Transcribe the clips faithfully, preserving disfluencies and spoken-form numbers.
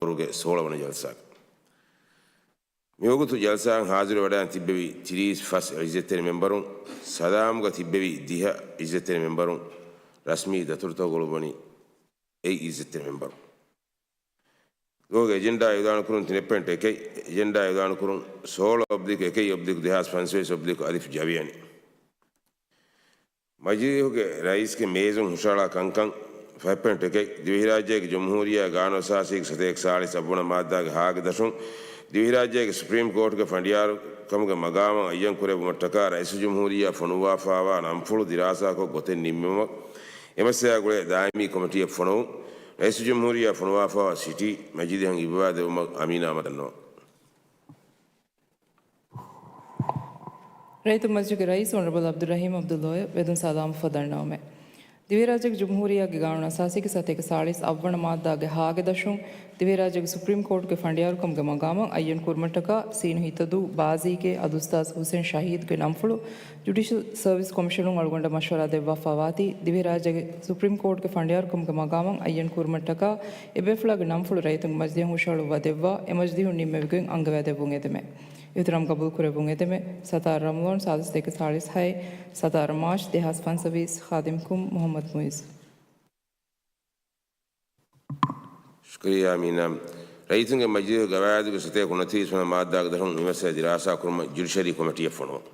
ފެބްރުވަރީގެ ސޯޅަ ވަނަ ޖަލްސާގަ. މިވަގުތު ޖަލްސާއަށް ހާޒިރުވެވަޑައިގެން ތިއްބެވި ތިރީސް ފަސް އިއްޒަތްތެރި މެމްބަރުން، ސަލާމްގަ ތިއްބެވި ދިހަ އިއްޒަތްތެރި މެމްބަރުން، ރަސްމީ ދަތުރުތަކުގަ އުޅުއްވަނީ އެއް އިއްޒަތްތެރި މެމްބަރުން. ދުވަހުގެ އެޖެންޑާ އިއުލާނުކުރުން ތިނެއް ޕޮއިންޓް އެކެއް، އެޖެންޑާ އިއުލާނުކުރުން ސޯޅަ އޮބްލިކް އެކެއް އޮބްލިކް ދެހާސް ފަންސަވީސް އޮބްލިކް އަލިފް ޖަވިޔަނި. މަޖިލީހުގެ ރައީސްގެ މޭޒުން ހުށަހަޅާ ކަންކަން ފަހެއް ޕޮއިންޓް އެކެއް، ދިވެހިރާއްޖޭގެ ޖުމްހޫރިއްޔާ ގާނޫނުއަސާސީގެ ސަތޭކަ ސާޅީސް އަށްވަނަ މާއްދާގެ ހާގެ ދަށުން، ދިވެހިރާއްޖޭގެ ސުޕްރީމް ކޯޓުގެ ފަނޑިޔާރުކަމުގެ މަގާމަށް އައްޔަން ކުރެއްވުމަށްޓަކާ ރައީސުލްޖުމްހޫރިއްޔާ ފޮނުއްވާފާވާ ނަންފުޅު ދިރާސާކޮށް ގޮތެއް ނިންމުމަށް އެމައްސަލައާ ގުޅޭ ދާއިމީ ކޮމިޓީއެއް ފޮނުވުން. ރައީސުލްޖުމްހޫރިއްޔާ ފޮނުވާފާވާ ސިޓީ މަޖިލީހަށް އިއްވާ ދެއްވުމަށް އަމީނާ މަދަންނަވަން. ރައްޔިތުންގެ މަޖިލީހުގެ ރައީސް އޮނަރަބަލް ޢަބްދުއްރަޙީމް ޢަބްދުﷲ ވެދުން ސަލާމަށްފަހު ދަންނަވަމެވެ. ދިވެހިރާއްޖޭގެ ޖުމްހޫރިއްޔާގެ ގާނޫނުއަސާސީގެ ސަތޭކަ ސާޅީސް އަށްވަނަ މާއްދާގެ ހާގެ ދަށުން، ދިވެހިރާއްޖޭގެ ސުޕްރީމް ކޯޓުގެ ފަނޑިޔާރުކަމުގެ މަގާމަށް އައްޔަން ކުރުމަށްޓަކާ ސީނު ހިތަދޫ ބާޒީގެ އަލްއުސްތާޛު ޙުސެން ޝަހީދުގެ ނަންފުޅު ޖުޑިޝަލް ސަރވިސް ކޮމިޝަނުން އަޅުގަނޑަށް މަޝްވަރާ ދެއްވާފާވާތީ، ދިވެހިރާއްޖޭގެ ސުޕްރީމް ކޯޓުގެ ފަނޑިޔާރުކަމުގެ މަގާމަށް އައްޔަން ކުރުމަށްޓަކާ އެބޭފުޅާގެ ނަންފުޅު ރައްޔިތުންގެ މަޖިލީހުން ހުށަހަޅުއްވާ ދެއްވާ، އެމަޖިލީހުން ނިންމެވިގޮތް އަންގަވާދެއްވުން އެދެމެވެ. އިޙްތިރާމް ގަބޫލުކުރެއްވުން އެދެމެވެ. ސަތާރަ ރަމަޟާން، ސާދަ ސަތޭކަ ސާޅީސް ހައެއް، ސަތާރަ މާޗް، ދެހާސް ފަންސަވީސް، ޚާދިމްކުން މުޙައްމަދު މުޢިއްޒު. ޝުކުރިއްޔާ އަމީނާ. ރައްޔިތުންގެ މަޖިލީހުގެ ގަވާއިދުގެ ސަތޭކަ ނުވަތިރީސް ވަނަ މާއްދާގެ ދަށުން މި މައްސަލަ ދިރާސާ ކުރުމަށް ޖުޑިޝަރީ ކޮމިޓީއެއް ފޮނުވުން.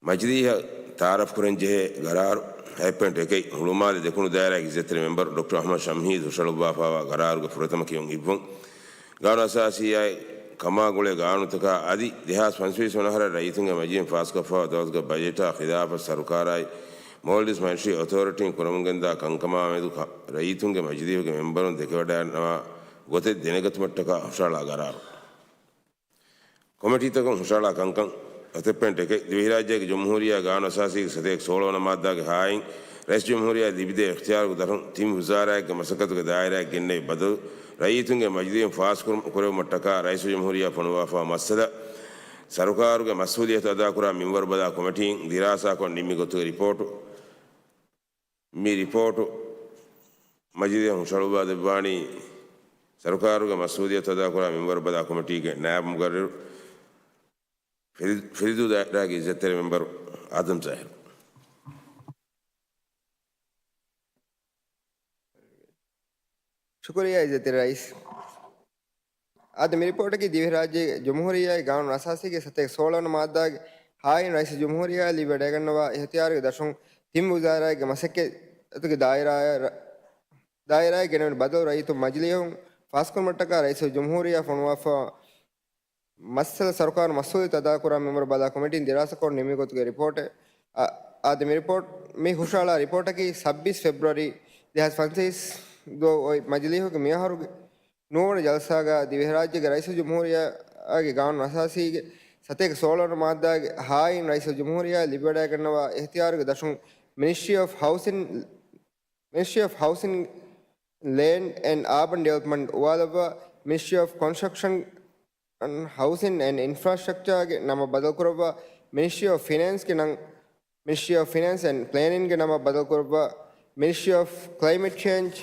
މަޖިލީހަށް ތަޢާރަފް ކުރަން ޖެހޭ ގަރާރު ހަތް ޕޮއިންޓް އެކެއް، ހުޅުމާލެ ދެކުނު ދާއިރާގެ އިއްޒަތްތެރި މެމްބަރު ޑޮކްޓަރ އަޙްމަދު ޝަމްހީދު ހުށަހަޅުއްވާފާވާ ގަރާރުގެ ފުރަތަމަ ކިޔުން އިއްވުން. ގާނޫނުއަސާސީއާއި ކަމާ ގުޅޭ ގާނޫނުތަކާ އަދި ދެހާސް ފަންސަވީސް ވަނަ އަހަރަށް ރައްޔިތުންގެ މަޖިލީހުން ފާސްކޮށްފާވާ ދައުލަތުގެ ބަޖެޓާ ޚިލާފަށް ސަރުކާރާއި މޯލްޑިވްސް މަނިޓްރީ އޮތޯރިޓީން ކުރަމުންގެންދާ ކަންކަމާމެދު ކަ-، ރައްޔިތުންގެ މަޖިލީހުގެ މެމްބަރުން ދެކެވަޑައިގަންނަވާ ގޮތެއް ދެނެގަތުމަށްޓަކާ ހުށަހަޅާ ގަރާރު. ކޮމިޓީތަކުން ހުށަހަޅާ ކަންކަން ހަތް ޕޮއިންޓް އެކެއް، ދިވެހިރާއްޖޭގެ ޖުމްހޫރިއްޔާ ގާނޫނުއަސާސީގެ ސަތޭކަ ސޯޅަ ވަނަ މާއްދާގެ ހާއިން ރައީސުލްޖުމްހޫރިއްޔާ ލިބިދޭ އިޚްތިޔާރުގެ ދަށުން ތިން ވުޒާރާއެއްގެ މަސައްކަތުގެ ދާއިރާއަށް ގެންނެވި ބަދަލު ރައްޔިތުންގެ މަޖިލީހުން ފާސްކުރު-، ކުރެއްވުމަށްޓަކާ ރައީސުލްޖުމްހޫރިއްޔާ ފޮނުވާފާ މައްސަލަ ސަރުކާރުގެ މަސްއޫލިއްޔަތު އަދާކުރާ މިންވަރުބަލާ ކޮމިޓީން ދިރާސާކޮށް ނިންމި ގޮތުގެ ރިޕޯޓު. މި ރިޕޯޓު މަޖިލީހަށް ހުށަހަޅުއްވާ ދެއްވާނީ ސަރުކާރުގެ މަސްއޫލިއްޔަތު އަދާކުރާ މިންވަރުބަލާ ކޮމިޓީގެ ނާއިބު މުޤައްރަރު ފިލި-، ފިލިދޫ ދާއިރާގެ އިއްޒަތްތެރި މެމްބަރު އާދަމް ޒާހިރު. ޝުކުރިއްޔާ އިއްޒަތްތެރި ރައީސް. އާދެ، މި ރިޕޯޓަކީ ދިވެހިރާއްޖޭގެ ޖުމްހޫރިއްޔާގެ ގާނޫނު އަސާސީގެ ސަތޭކަ ސޯޅަ ވަނަ މާއްދާގެ ހާއިން ރައީސުލްޖުމްހޫރިއްޔާ ލިބިވަޑައިގަންނަވާ އިޚްތިޔާރުގެ ދަށުން ތިން ވުޒާރާއެއްގެ މަސައްކަތުގެ ދާއިރާއަށް، ދާއިރާއަށް ގެނެވުނު ބަދަލު ރައްޔިތުން މަޖިލީހުން ފާސްކުރުމަށްޓަކާ ރައީސުލްޖުމްހޫރިއްޔާ ފޮނުވާފަ މައްސަލަ ސަރުކާރު މަސްއޫލިއްޔަތު އަދާކުރާ މިންވަރު ބަލާ ކޮމިޓީން ދިރާސާކޮށް ނިންމި ގޮތުގެ ރިޕޯޓެއް. އާ، އާދެ، މި ރިޕޯޓް، މި ހުށަހަޅާ ރިޕޯޓަކީ ސައްބީސް ފެބްރުއަރީ ދެހާސް ފަންސަވީސް ދުވަހު އޮތް މަޖިލީހުގެ މިއަހަރުގެ ނުވަވަނަ ޖަލްސާގަ ދިވެހިރާއްޖޭގެ ރައީސުލްޖުމްހޫރިއްޔާގެ ގާނޫނު އަސާސީގެ ސަތޭކަ ސޯޅަ ވަނަ މާއްދާގެ ހާއިން ރައީސުލްޖުމްހޫރިއްޔާ ލިބިވަޑައިގަންނަވާ އިޚްތިޔާރުގެ ދަށުން މިނިސްޓްރީ އޮފް ހައުސިން، މިނިސްޓްރީ އޮފް ހައުސިން، ލޭންޑް އެންޑް އާބަން ޑިވެލޮޕްމަންޓް އުވާލައްވާ، މިނިސްޓްރީ އޮފް ކޮންސްޓްރަކްޝަން އަން ހައުސިން އެންޑް އިންފްރާސްޓްރަކްޗާގެ ނަމަށް ބަދަލުކުރައްވާ، މިނިސްޓްރީ އޮފް ފިނޭންސްގެ ނަން، މިނިސްޓްރީ އޮފް ފިނޭންސް އެންޑް ޕްލޭނިންގގެ ނަމަށް ބަދަލުކުރައްވާ، މިނިސްޓްރީ އޮފް ކްލައިމެޓް ޗޭންޖް،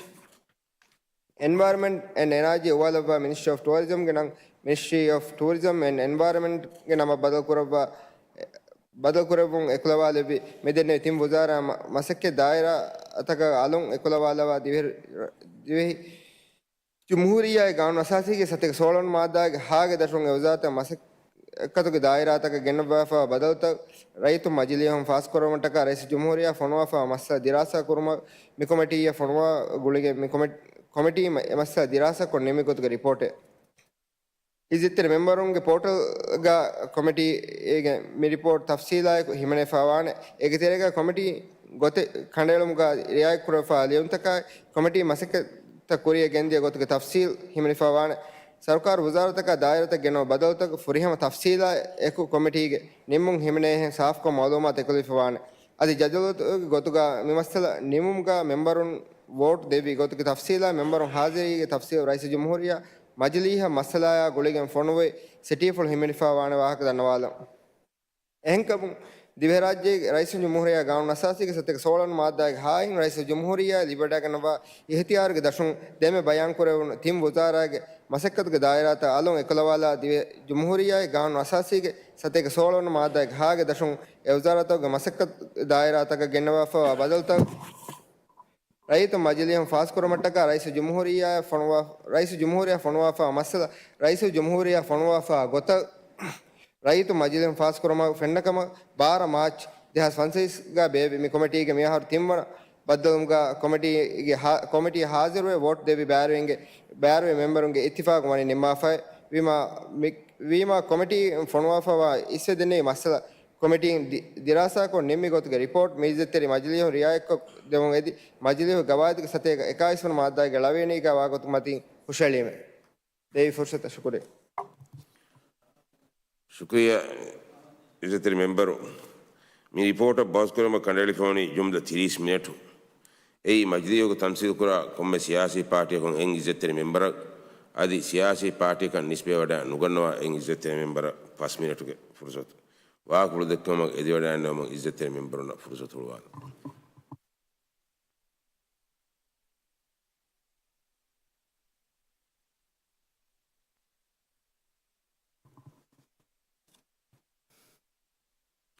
އެންވަޔަރަމެންޓް އެންޑް އެނާޖީ އުވާލައްވާ، މިނިސްޓްރީ އޮފް ޓޫރިޒަމްގެ ނަން، މިނިސްޓްރީ އޮފް ޓޫރިޒަމް އެންޑް އެންވަޔަރަމެންޓްގެ ނަމަށް ބަދަލުކުރައްވާ، ބަދަލުކުރެއްވުން އެކުލަވާލެއްވި. މި ދެންނެވި ތިން ވުޒާރާ މަ-، މަސައްކަތް ދާއިރާތަކަށް އަލުން އެކުލަވާލައްވާ ދިވެހި، ދިވެހި ޖުމްހޫރިއްޔާގެ ގާނޫނު އަސާސީގެ ސަތޭކަ ސޯޅަ ވަނަ މާއްދާގެ ހާގެ ދަށުން އެ ވުޒާރާތަކުގެ މަސައްކަތުގެ ދާއިރާތަކަށް ގެންނަވާފައިވާ ބަދަލުތައް ރައްޔިތުން މަޖިލީހުން ފާސްކުރުމަށްޓަކާ ރައީސުލްޖުމްހޫރިއްޔާ ފޮނުވާފައިވާ މައްސަލަ ދިރާސާ ކުރުމަށް މި ކޮމިޓީއަށް ފޮނުވާ ގުޅިގެން މި ކޮމި-، ކޮމިޓީ މަ-، އެ މައްސަލަ ދިރާސާކޮށް ނިންމި ގޮތުގެ ރިޕޯޓެއް. އިއްޒަތްތެރި މެމްބަރުންގެ ޕޯޓަލްގަ ކޮމިޓީގެ މި ރިޕޯޓް ތަފްސީލާއެކު ހިމެނިފައިވާނެ. އޭގެ ތެރޭގަ ކޮމިޓީ ގޮތެއް ކަނޑައެޅުމުގަ ރިއާޔަތްކުރެވިފައިވާ ލިޔުންތަކާއި، ކޮމިޓީ މަސައްކަތްތައް ކުރިއަށް ގެންދިޔަ ގޮތުގެ ތަފްސީލް ހިމެނިފައިވާނެ. ސަރުކާރު ވުޒާރާތަކާ ދާއިރާތައް ގެނައު ބަދަލުތައް ފުރިހަމަ ތަފްސީލާއެކު ކޮމިޓީގެ ނިންމުން ހިމެނޭހެން ސާފުކޮށް މައުލޫމާތު އެކުލެވިފައިވާނެ. އަދި ޖަދުވަލުގެ ގޮތުގަ މި މައްސަލަ ނިމުމުގަ މެމްބަރުން ވޯޓް ދެއްވި ގޮތުގެ ތަފްސީލާ މެމްބަރުން ހާޒިރީގެ ތަފްސީލް ރައީސުލްޖުމްހޫރިއްޔާ މަޖިލީހަށް މައްސަލާޔާ ގުޅިގެން ފޮނުވި ސިޓީފުޅު ހިމެނިފައިވާނެ ވާހަކަ ދަންނަވާލަން. އެހެންކަމުން ދިވެހިރާއްޖޭގެ ރައީސުލްޖުމްހޫރިއްޔާ ގާނޫނު އަސާސީގެ ސަތޭކަ ސޯޅަވަނަ މާއްދާގެ ހާއިން ރައީސުލްޖުމްހޫރިއްޔާ ލިބިވަޑައިގަންނަވާ އިހްތިޔާރުގެ ދަށުން ދެމެ ބަޔާންކުރެވުނު ތިން ވުޒާރާގެ މަސައްކަތުގެ ދާއިރާތައް އަލުން އެކުލަވާލާ، ދިވެ-، ޖުމްހޫރިއްޔާގެ ގާނޫނު އަސާސީގެ ސަތޭކަ ސޯޅަވަނަ މާއްދާގެ ހާގެ ދަށުން އެ ވުޒާރާތަކުގެ މަސައްކަތުގެ ދާއިރާތަކަށް ގެންނަވާފައިވާ ބަދަލުތައް ރައްޔިތުން މަޖިލީހުން ފާސްކުރުމަށްޓަކާ ރައީސުލްޖުމްހޫރިއްޔާ ފޮނުވާ-، ރައީސުލްޖުމްހޫރިއްޔާ ފޮނުވާފައިވާ މައްސަލަ، ރައީސުލްޖުމްހޫރިއްޔާ ފޮނުވާފައިވާ ގޮތަށް ރައްޔިތުން މަޖިލީހުން ފާސްކުރުމަށް ފެންނަ ކަމަށް ބާރަ މާޗް ދެހާސް ފަންސަވީސްގަ ބޭއްވި މި ކޮމިޓީގެ މިއަހަރު ތިންވަނަ ބައްދަލުވުމުގަ ކޮމިޓީގެ ހާ-، ކޮމިޓީ ހާޒިރުވެ ވޯޓް ދެއްވި ބައިވެރިންގެ، ބައިވެރި މެމްބަރުންގެ އިއްތިފާގު ވަނީ ނިންމާފައި. ވީމާ، މި-، ވީމާ ކޮމިޓީ ފޮނުވާފައިވާ އިސްވެ ދެންނެވި މައްސަލަ ކޮމިޓީން ދި-، ދިރާސާކޮށް ނިންމި ގޮތުގެ ރިޕޯޓް މި އިއްޒަތްތެރި މަޖިލީހުން ރިއާޔަތްކޮށް ދެމުން އެދި، މަޖިލީހުގެ ގަވާއިދުގެ ސަތޭކަ އެކާވީސް ވަނަ މާއްދާގެ ޅަވައިނީގަ ވާގޮތުގެ މަތިން ހުށަހެޅީމެވެ. ދެވި ފުރުސަތަށް ޝުކުރިއްޔާ. ޝުކުރިއްޔާ އިއްޒަތްތެރި މެމްބަރު. މި ރިޕޯޓަށް ބަހުސްކުރުމަށް ކަނޑައެޅިފައިވަނީ ޖުމްލަ ތިރީސް މިނެޓު. އެއީ މަޖިލީހުގަ ތަމްސީލުކުރާ ކޮންމެ ސިޔާސީ ޕާޓީއަކުން އެއް އިއްޒަތްތެރި މެމްބަރަށް އަދި ސިޔާސީ ޕާޓީއަކަށް ނިސްބަތްވެވަޑައި ނުގަންނަވާ އެއް އިއްޒަތްތެރި މެމްބަރަށް ފަސް މިނެޓުގެ ފުރުސަތު. ވާހަކަފުޅު ދެއްކުމަށް އެދިވަޑައިގަންނަވަމުން އިއްޒަތްތެރި މެމްބަރުންނަށް ފުރުސަތު ހުޅުވާލަން.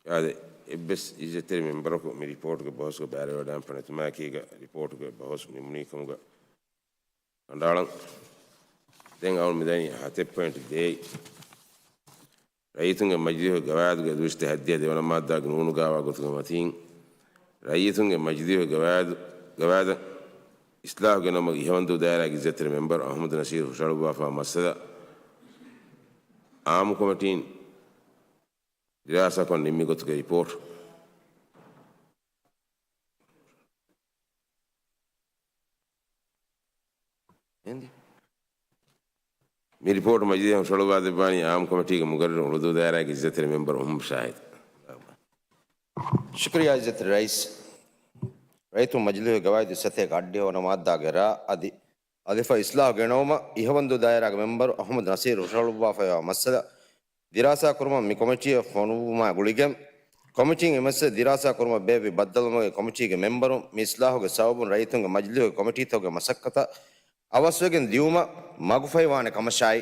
އާދެ، އެއްވެސް އިއްޒަތްތެރި މެމްބަރަކު މި ރިޕޯޓުގެ ބަހުސްގަ ބައިވެވަޑައިން ފަނެތުމާއެކީގަ ރިޕޯޓުގެ ބަހުސް ނިމުނީ ކަމުގަ ކަނޑައަޅަން. ދެން އަޅުން މިދަނީ ހަތެއް ޕޮއިންޓް ދޭއް. ރައްޔިތުންގެ މަޖިލީހުގެ ގަވާއިދުގެ ދުވިސައްތަ ހައްދިހަ ދެވަނަ މާއްދާގެ ނޫނުގައިވާ ގޮތުގެ މަތީން، ރައްޔިތުންގެ މަޖިލީހުގެ ގަވާއިދު، ގަވާއިދަށް އިސްލާހު ގެނައުމަށް އިހަވަންދޫ ދާއިރާގެ އިއްޒަތްތެރި މެމްބަރު އަހުމަދު ނަސީރު ހުށަހަޅުއްވާފާ މައްސަލަ އާއްމު ކޮމިޓީން ދިރާސާކޮށް ނިންމި ގޮތުގެ ރިޕޯޓް. އެނދި. މި ރިޕޯޓް މަޖިލީހަށް ހުށަހަޅުއްވާ ދެއްވާނީ އާއްމު ކޮމިޓީގެ މުގައްރިރު ހުޅުދޫ ދާއިރާގެ އިއްޒަތްތެރި މެމްބަރު އަހުމަދު ޝާހިދު. ޝުކުރިއްޔާ އިއްޒަތްތެރި ރައީސް. ރައްޔިތުން މަޖިލީހުގެ ގަވާއިދު ސަތޭކަ އަށްޑިހަ ވަނަ މާއްދާގެ ރ އަދި އަލިފަށް އިސްލާހު ގެނައުމަށް އިހަވަންދޫ ދާއިރާގެ މެމްބަރު އަހުމަދު ނަސީރު ހުށަހަޅުއްވާފައިވާ މައްސަލަ ދިރާސާކުރުމަށް މި ކޮމިޓީއަށް ފޮނުއްވުމާ ގުޅިގެން، ކޮމިޓީން އެ މައްސަލަ ދިރާސާ ކުރުމަށް ބޭއްވި ބައްދަލުވުމުގެ ކޮމިޓީގެ މެމްބަރުން މި އިސްލާހުގެ ސަބަބުން ރައްޔިތުންގެ މަޖިލީހުގެ ކޮމިޓީތަކުގެ މަސައްކަތަށް އަވަސްވެގެން ދިއުމަށް މަގުފަހިވާނެ ކަމަށާއި،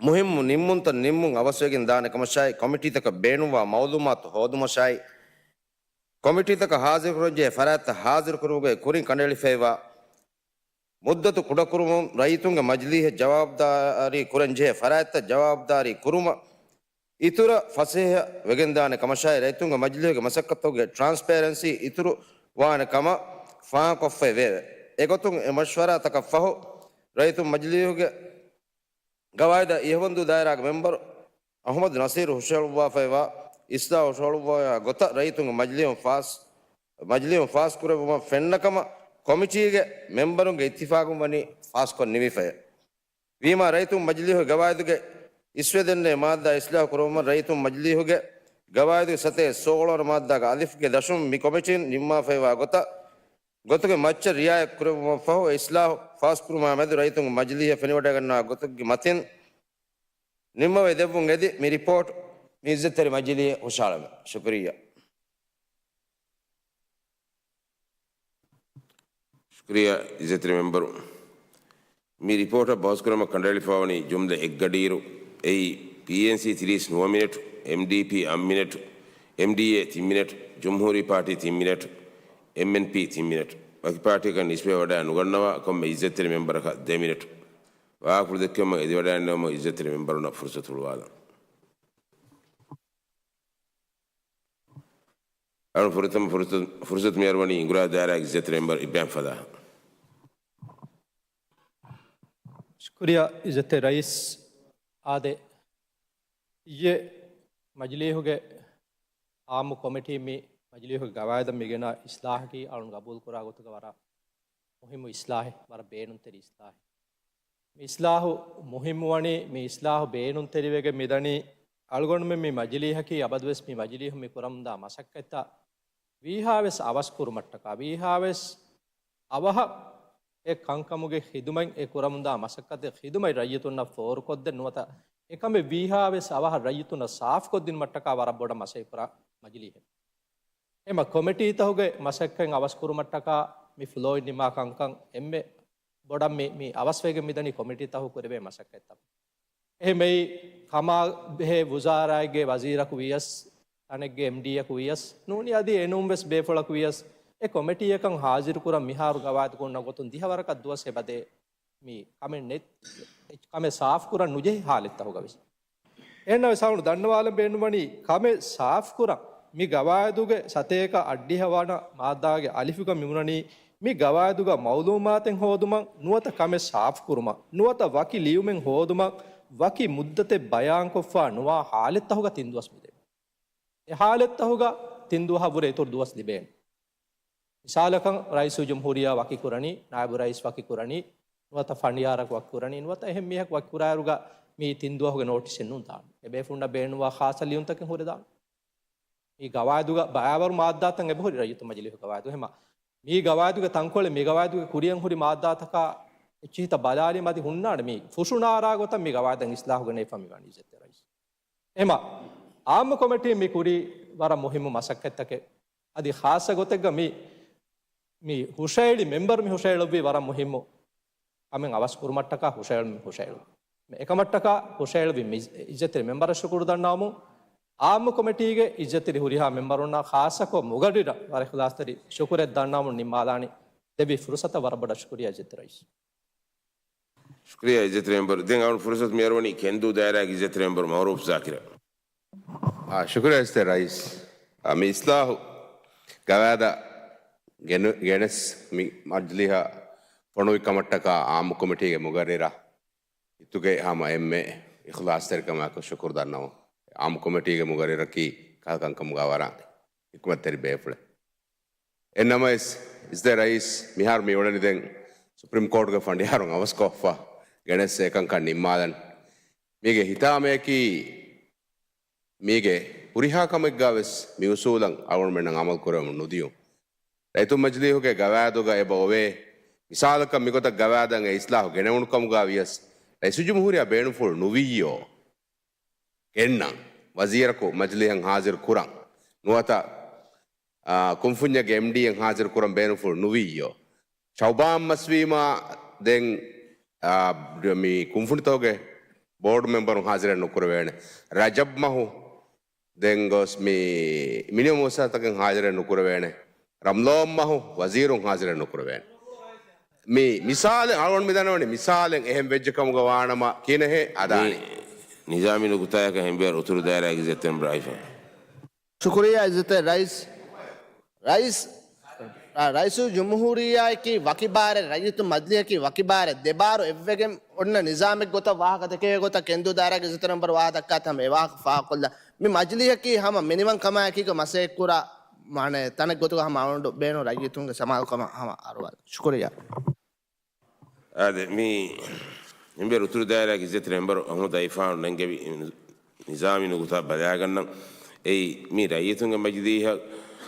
މުހިއްމު ނިންމުންތައް ނިންމުން އަވަސްވެގެން ދާނެ ކަމަށާއި، ކޮމިޓީތަކަށް ބޭނުންވާ މައުލޫމާތު ހޯދުމަށާއި، ކޮމިޓީތަކަށް ހާޒިރުކުރަންޖެހޭ ފަރާތްތައް ހާޒިރުކުރުމުގެ ކުރިން ކަނޑައެޅިފައިވާ މުއްދަތު ކުޑަކުރުމުން ރައްޔިތުންގެ މަޖިލީހަށް ޖަވާބުދާރީ ކުރަންޖެހޭ ފަރާތްތައް ޖަވާބުދާރީ ކުރުމަށް އިތުރަށް ފަސޭހަ ވެގެންދާނެ ކަމަށާއި، ރައްޔިތުންގެ މަޖިލީހުގެ މަސައްކަތުގެ ޓްރާންސްޕޭރެންސީ އިތުރު ވާނެ ކަމަށް ފާހަގަކޮށްފައި ވެއެވެ. އެގޮތުން އެ މަޝްވަރާތަކަށް ފަހު، ރައްޔިތުން މަޖިލީހުގެ ގަވާއިދަށް އިހަވަންދޫ ދާއިރާގެ މެމްބަރު އަހުމަދު ނަސީރު ހުށަހަޅުއްވާފައިވާ އިސްލާހު ހުށަހަޅުއްވާ ގޮތަށް ރައްޔިތުންގެ މަޖިލީހުން ފާސް، މަޖިލީހުން ފާސްކުރެއްވުމަށް ފެންނަ ކަމަށް ކޮމިޓީގެ މެމްބަރުންގެ އިއްތިފާގުން ވަނީ ފާސްކޮށް ނިމިފައެވެ. ވީމާ ރައްޔިތުން މަޖިލީހުގެ ގަވާއިދުގެ އިސްވެ ދެންނެވި މާއްދާ އިސްލާހު ކުރުމަށް ރައްޔިތުން މަޖިލީހުގެ ގަވާއިދުގެ ސަތޭކަ ސޯޅަވަނަ މާއްދާގެ އަލިފްގެ ދަށުން މި ކޮމިޓީން ނިންމާފައިވާ ގޮތަށް، ގޮތުގެ މައްޗަށް ރިއާޔަތް ކުރެއްވުމަށް ފަހު އެ އިސްލާހު ފާސްކުރުމާ މެދު ރައްޔިތުންގެ މަޖިލީހަށް ފެނިވަޑައިގަންނަވާ ގޮތުގެ މަތިން ނިންމަވައި ދެއްވުން އެދި މި ރިޕޯޓް މި އިއްޒަތްތެރި މަޖިލީހަށް ހުށަހަޅަމެ. ޝުކުރިއްޔާ. ޝުކުރިއްޔާ އިއްޒަތްތެރި މެމްބަރު. މި ރިޕޯޓަށް ބަހުސްކުރުމަށް ކަނޑައެޅިފައިވަނީ ޖުމްލަ އެއްގަޑިއިރު، އެއީ، ޕީއެންސީ ތިރީސް ނުވަ މިނެޓު، އެމްޑީޕީ އަށް މިނެޓު، އެމްޑީއޭ ތިން މިނެޓު، ޖުމްހޫރީ ޕާޓީ ތިން މިނެޓު، އެމްއެންޕީ ތިން މިނެޓު. ވަކި ޕާޓީއަކަށް ނިސްބަތްވެވަޑައި ނުގަންނަވާ ކޮންމެ އިއްޒަތްތެރި މެމްބަރަކަށް ދެ މިނެޓު. ވާހަކަފުޅު ދެއްކެވުމަށް އެދިވަޑައިގަންނަވަމުން އިއްޒަތްތެރި މެމްބަރުންނަށް ފުރުސަތު ހުޅުވާލަން. އަޅުން ފުރަތަމަ ފުރުސަ-، ފުރުސަތު މިއަރުވަނީ އިނގުރާ ދާއިރާގެ އިއްޒަތްތެރި މެމްބަރު އިބްރާހިމް ފަލާހަށް. ޝުކުރިއްޔާ އިއްޒަތްތެރި ރައީސް. އާދެ، އިއްޔެ މަޖިލީހުގެ އާއްމު ކޮމިޓީ މި މަޖިލީހުގެ ގަވާއިދަށް މިގެނަ އިސްލާހަކީ އަޅުން ގަބޫލުކުރާ ގޮތުގަ ވަރަށް މުހިއްމު އިސްލާހެއް، ވަރަށް ބޭނުންތެރި އިސްލާހެއް. މި އިސްލާހު މުހިއްމުވަނީ، މި އިސްލާހު ބޭނުންތެރިވެގެން މިދަނީ، އަޅުގަނޑުމެން މި މަޖިލީހަކީ އަބަދުވެސް މި މަޖިލީހުން މި ކުރަމުންދާ މަސައްކަތްތައް ވީހާވެސް އަވަސްކުރުމަށްޓަކާ، ވީހާވެސް އަވަހަށް އެ ކަންކަމުގެ ޚިދުމަތް، އެ ކުރަމުންދާ މަސައްކަތެއް ޚިދުމަތް ރައްޔިތުންނަށް ފޯރުކޮށްދޭން ނުވަތަ އެކަމެއް ވީހާވެސް އަވަހަށް ރައްޔިތުންނަށް ސާފުކޮށްދިނުމަށްޓަކާ ވަރަށް ބޮޑަށް މަސައްކަތްކުރާ މަޖިލީހެއް. އެމަ ކޮމިޓީތަހުގެ މަސައްކަތް އަވަސްކުރުމަށްޓަކާ މި ފްލޯއިން ނިމާ ކަންކަން އެންމެ ބޮޑަށް މި، މި އަވަސްވެގެން މިދަނީ ކޮމިޓީތަހު ކުރެވޭ މަސައްކަތްތައް. އެހެން މެއި ކަމާ ބެހޭ ވުޒާރާއެއްގެ ވަޒީރަކު ވިޔަސް، ތަނެއްގެ އެމްޑީއަކު ވިޔަސް ނޫނީ އަދި އެނޫން ވެސް ބޭފުޅަކު ވިޔަސް، އެ ކޮމިޓީއަކަށް ހާޒިރުކުރަން މިހާރު ގަވާއިދު ހުންނަ ގޮތުން ދިހަ ވަރަކަށް ދުވަސް އެބަދޭ. މި ކަމެއް ނެތް، ކަމެއް ސާފުކުރަން ނުޖެހި ހާލަތްތަހުގަ ވެސް. އެހެންނަމަވެސް ހަމަ ދަންނަވާލަން ބޭނުންވަނީ ކަމެއް ސާފުކުރަން. މި ގަވާއިދުގެ ސަތޭކަ އަށްޑިހަ ވަނަ މާއްދާގެ އަލިފުގަ މިބުނަނީ މި ގަވާއިދުގަ މައުލޫމާތެއް ހޯދުމަށް ނުވަތަ ކަމެއް ސާފުކުރުމަށް ނުވަތަ ވަކި ލިޔުމެއް ހޯދުމަށް ވަކި މުއްދަތެއް ބަޔާންކޮށްފަ ނުވާ ހާލަތްތަހުގަ ތިން ދުވަސް މިދެން. އެ ހާލަތްތަހުގަ ތިން ދުވަހަށްވުރެ އިތުރު ދުވަސް ލިބޭނެ. މިސާލަކަށް، ރައީސުލްޖުމްހޫރިއްޔާ ވަކިކުރަނީ، ނާއިބު ރައީސް ވަކިކުރަނީ، ނުވަތަ ފަނޑިޔާރަކު ވަކިކުރަނީ، ނުވަތަ އެހެން މީހަކު ވަކިކުރާއިރުގަ މި ތިން ދުވަހުގެ ނޯޓިސެއް ނޫން ދާން. އެބޭފުޅުންނަށް ބޭނުންވާ ޚާއްޞަ ލިޔުންތަކެއް ހުރެދާން. މި ގަވާއިދުގަ ބައިވަރު މާއްދާތައް އެބަހުރި ރައްޔިތު މަޖިލީހު ގަވާއިދު. އެހެމަ މި ގަވާއިދުގެ ތަންކޮޅެއް މި ގަވާއިދުގެ ކުރިއަށް ހުރި މާއްދާތަކާ އެއްޗިހިތައް ބަލާލީމަ އަދި ހުންނާނެ މި ފުށުނާރާ ގޮތަށް މި ގަވާއިދަށް އިސްލާހު ގެނެވިފަ މިވަނީ އިއްޒަތްތެރި ރައީސް. އެހެމަ އާއްމު ކޮމިޓީން މި ކުރީ ވަރަށް މުހިއްމު މަސައްކަތްތަކެއް. އަދި ޚާއްޞަ ގޮތެއްގަ މި، މި ހުށައެޅި މެމްބަރު މި ހުށައެޅުއްވީ ވަރަށް މުހިއްމު ކަމެއް އަވަސް ކުރުމަށްޓަކާ ހުށައެޅު، ހުށައެޅު. މި އެކަމަށްޓަކާ ހުށައެޅުއްވި މި އިއްޒަތްތެރި މެމްބަރަށް ޝުކުރު ދަންނަވަމުން، އާއްމު ކޮމިޓީގެ އިއްޒަތްތެރި ހުރިހާ މެމްބަރުންނާ ޚާއްޞަކޮށް މުގައްރިރަށް ވަރަށް އިޚްލާޞްތެރި ޝުކުރެއް ދަންނަވަމުން ނިންމާލާނީ. ދެއްވި ފުރުސަތަށް ވަރަށް ބޮޑަށް ޝުކުރިއްޔާ އިއްޒަތްތެރި ރައީސް. ޝުކުރިއްޔާ އިއްޒަތްތެރި މެމްބަރު. ދެން އަޅުގަނޑު ފުރުސަތު މިއަރުވަނީ ކެންދޫ ދާއިރާގެ އިއްޒަތްތެރި މެމްބަރު މައުރޫފް ޒާކިރަށް. އާ، ޝުކުރިއްޔާ އިއްޒަތްތެރި ރައީސް. އާ، މި އިސްލާހު ގަވާއިދަށް ގެނު-، ގެނެސް މި މަޖިލީހަށް ފޮނުވި ކަމަށްޓަކާ އާއްމު ކޮމިޓީގެ މުގައްރިރަށް އިތުގެ ހަމަ އެންމެ އިޚްލާޞްތެރިކަމާއެކު ޝުކުރު ދަންނަވަން. އާއްމު ކޮމިޓީގެ މުގައްރިރަކީ ކަހަލަ ކަންކަމުގަ ވަރަށް ހިކުމަތްތެރި ބޭފުޅެއް. އެހެންނަމަވެސް، އިއްޒަތްތެރި ރައީސް، މިހާރު މި އުޅެނީ ދެން ސުޕްރީމް ކޯޓުގެ ފަނޑިޔާރުން އަވަސްކޮށްފަ ގެނެސް އެކަންކަން ނިންމާލަން. މީގެ ހިތާމަޔަކީ، މީގެ ހުރިހާ ކަމެއްގަ ވެސް މި އުސޫލަށް އަޅުގަނޑުމެންނަށް އަމަލު ކުރެވެމުން ނުދިޔުން. ރައްޔިތުން މަޖިލީހުގެ ގަވާއިދުގަ އެބަ އޮވޭ. މިސާލަކަށް މިގޮތަށް ގަވާއިދަށް އެ އިސްލާހު ގެނެވުނު ކަމުގަ ވިޔަސް، ރައީސުލްޖުމްހޫރިއްޔާ ބޭނުންފުޅު ނުވިއްޔޯ ގެންނަން، ވަޒީރަކު މަޖިލީހަށް ހާޒިރު ކުރަން. ނުވަތަ، އާ، ކުންފުންޏެއްގެ އެމްޑީއެއް ހާޒިރު ކުރަން ބޭނުންފުޅު ނުވިއްޔޯ. ޝައުބާން މަސްވީމާ ދެން، އާ، މި ކުންފުނިތަކުގެ ބޯޑް މެމްބަރުން ހާޒިރެއް ނުކުރެވޭނެ. ރަޖަބް މަހު ދެން ގޮސް މި މިނިވަ މުއައްސަސާތަކެއް ހާޒިރެއް ނުކުރެވޭނެ. ރަމްޟާން މަހު ވަޒީރުން ހާޒިރެއް ނުކުރެވޭނެ. މި މިސާލެއް އަޅުގަނޑު މި ދަންނަވަނީ މިސާލެއް އެހެން ވެއްޖެ ކަމުގަ ވާނަމަ ކިހިނެއް އަދާނީ؟ މި ނިޒާމީ ނުކުތާއަކަށް ހެންބޭރު އުތުރު ދާއިރާގެ އިއްޒަތްތެރި މެމްބަރު އައިފަ. ޝުކުރިއްޔާ އިއްޒަތްތެރި ރައީސް. ރައީސް، ރަ-، ރައީސުލްޖުމްހޫރިއްޔާއަކީ ވަކި ބާރެއް، ރައްޔިތު މަޖިލީހަކީ ވަކި ބާރެއް، ދެ ބާރު އެއްވެގެން އޮންނަ ނިޒާމެއް ގޮތަށް ވާހަކަ ދެކޭ ގޮތަށް ކެންދޫ ދާއިރާގެ އިއްޒަތްތެރި މެމްބަރު ވާހަކަ ދައްކާތީ ހަމަ އެ ވާހަކަ ފާހަގަކޮށްލާ. މި މަޖިލީހަކީ ހަމަ މިނިވަން ކަމާއެކީގަ މަސައްކަތްކުރާ މާނަ ތަނެއް ގޮތުގަ ހަމަ އަޅުގަނޑު ބޭނުން ރައްޔިތުންގެ ސަމާލުކަމަށް ހަމަ އަރުވާލަން. ޝުކުރިއްޔާ. އާދެ، މި ހެންބޭރު އުތުރު ދާއިރާގެ އިއްޒަތްތެރި މެމްބަރު އަހުމަދު އައިފާނު ނެންގެވި ނިޒާމީ ނުކުތާ ބަލާގަންނަން. އެއީ، މި ރައްޔިތުންގެ މަޖިލީހަށް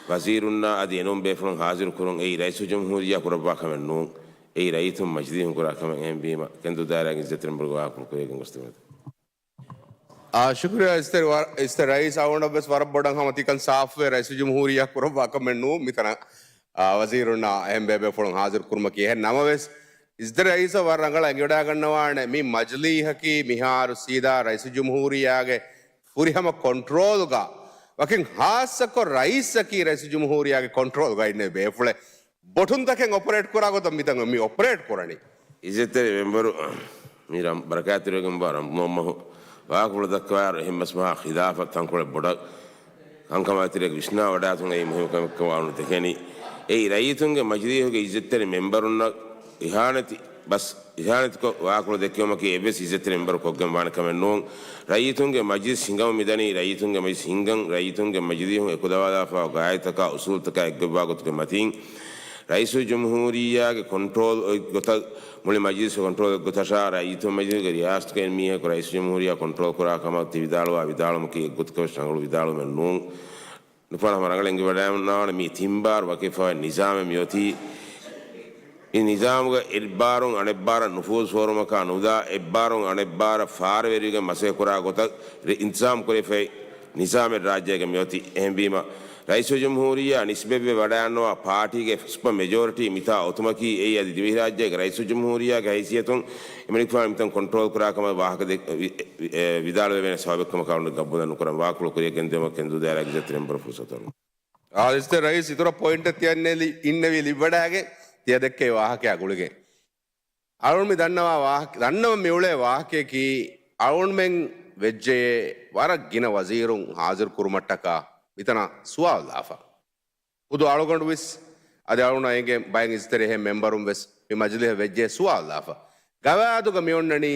ވަޒީރުންނާ އަދި އެނޫން ބޭފުޅުން ހާޒިރު ކުރުން އެއީ ރައީސުލްޖުމްހޫރިއްޔާ ކުރައްވާ ކަމެއް ނޫން. އެއީ ރައްޔިތުން މަޖިލީހުން ކުރާ ކަމެއް. އެހެންވީމަ، ކެންދޫ ދާއިރާގެ އިއްޒަތްތެރި މެމްބަރު ވާހަކަ ކުރިއަށް ގޮސްދިނުމަށް. އާ، ޝުކުރިއްޔާ އިއްޒަތްތެރި ވަ-، އިއްޒަތްތެރި ރައީސް އަޅުގަނޑަށް ވެސް ވަރަށް ބޮޑަށް ހަމަ ތިކަން ސާފުވެ، ރައީސުލްޖުމްހޫރިއްޔާ ކުރައްވާ ކަމެއް ނޫން. މިތަނަށް، އާ، ވަޒީރުންނާ އެހެން ބޭބޭފުޅުން ހާޒިރު ކުރުމަކީ. އެހެން ނަމަވެސް، އިއްޒަތްތެރި ރައީސަށް ވަރަށް ރަނގަޅަށް އެނގިވަޑައިގަންނަވާނެ، މި މަޖިލީހަކީ މިހާރު ސީދާ ރައީސުލްޖުމްހޫރިއްޔާގެ ފުރިހަމަ ކޮންޓްރޯލްގަ، ވަކިން ހާއްސަކޮށް ރައީސަކީ ރައީސުލްޖުމްހޫރިއްޔާގެ ކޮންޓްރޯލްގަ އިންނެވި ބޭފުޅެއް. ބޮޓުންތަކެއް އޮޕަރޭޓް ކުރާ ގޮތަށް މިތަން މި އޮޕަރޭޓް ކުރަނީ. އިއްޒަތްތެރި މެމްބަރު، މި ރަ-، ބަރަކާތްތެރިވެގެން ވާ ރަމްޟާން މަހު ވާހަކަފުޅު ދައްކަވާއިރު، އެހެން މަސް މަހާ ޚިލާފަށް ތަންކޮޅެއް ބޮޑަށް ކަންކަމާ ތެރޭގަ ވިސްނާވަޑާތުން އެއީ މުހިންމު ކަމެއްކަމަށް ވާނު ދެކެނީ. އެއީ ރައްޔިތުންގެ މަޖިލީހުގެ އިއްޒަތްތެރި މެމްބަރުންނަށް އިހާނެތި ބަސް، އިހާނެތިކޮށް ވާކުޅު ދެއްކެވުމަކީ އެއްވެސް އިއްޒަތްތެރި މެމްބަރު ކޮށްގެން ވާނެ ކަމެއް ނޫން. ރައްޔިތުންގެ މަޖިލިސް ހިނގަމުން މިދަނީ، ރައްޔިތުންގެ މަޖިލިސް ހިނގަން، ރައްޔިތުންގެ މަޖިލީހުން އެކުލަވާލާފައިވާ ގާއިދާތަކާ އުސޫލުތަކާ އެއްގޮތްވާ ގޮތުގެ މަތީން، ރައީސުލްޖުމްހޫރިއްޔާގެ ކޮންޓްރޯލް އޮތް ގޮތަށް، މުޅި މަޖިލިސް ކޮންޓްރޯލް އޮތް ގޮތަށާ، ރައްޔިތުން މަޖިލީހުގެ ރިޔާސަތުގައި މީހަކު ރައީސުލްޖުމްހޫރިއްޔާ ކޮންޓްރޯލް ކުރާ ކަމަށް ތި ވިދާޅުވާ ވިދާޅުމަކީ އެއްގޮތަކަށް ވެސް ރަނގަޅު ވިދާޅުމެއް ނޫން. ނުފަން ހަމަ ރަނގަޅަށް އެނގިވަޑައިގަންނަވާނެ، މީ ތިން ބާރު ވަކިވެފަވާ ނިޒާމެއް މިއޮތީ. މި ނިޒާމުގަ އެއްބާރުން އަނެއްބާރަށް ނުފޫޒު ފޯރުމަކާ ނުދާ، އެއްބާރުން އަނެއްބާރަށް ފާރަވެރިވެގެން މަސައްކަތް ކުރާ ގޮތަށް ރެ-، އިންތިޒާމް ކުރެވިފައި ނިޒާމެއް ރާއްޖޭގަ މިއޮތީ. އެހެންވީމަ، ރައީސުލްޖުމްހޫރިއްޔާ ނިސްބަތްވެ ވަޑައިގަންނަވާ ޕާޓީގެ ސުޕަ މެޖޯރިޓީ މިތާ އޮތުމަކީ އެއީ އަދި ދިވެހިރާއްޖޭގެ ރައީސުލްޖުމްހޫރިއްޔާގެ ހައިސިއްޔަތުން އެމަނިކުފާނު މިތަން ކޮންޓްރޯލް ކުރާ ކަމަށް ވާހަކަ ދެ-، ވި-، އެ، ވިދާޅުވެވޭނެ ސަބަބެއް ކަމަށް އަޅުގަނޑު ގަބޫލެއް ނުކުރަން. ވާހަކަފުޅު ކުރިއަށް ގެންދިއުމަށް ކެނދިއު ދާއިރާގެ އިއްޒަތްތެރި މެމްބަރަށް ފުރުސަތު އަރުވަން. އާ، އިއްޒަތްތެރި ރައީސް އިތުރަށް ޕޮއިންޓެއް ތިޔަންނެ ލި-، އިންނެވީ ލިބިވަޑައިގެން ތިޔަ ދެއްކޭ ވާހަކައާ ގުޅިގެން. އަޅުގަނޑު މި ދަންނަވާ ވާހަކަ، ދަންނަވަން މި އުޅޭ ވާހަކަޔަކީ، އަޅުގަނޑުމެން ވެއްޖެޔޭ ވަރަށް ގިނަ ވަޒީރުން ހާޒިރު ކުރުމަށްޓަކާ މިތަނަށް ސުވާލު ލާފަ. ޚުދު އަޅުގަނޑު ވެސް، އަދި އަޅުގަނޑާ އެނގޭ ބައެއް އިއްޒަތްތެރި އެހެން މެމްބަރުން ވެސް މި މަޖިލީހަށް ވެއްޖެ ސުވާލު ލާފަ. ގަވާއިދުގަ މި އޮންނަނީ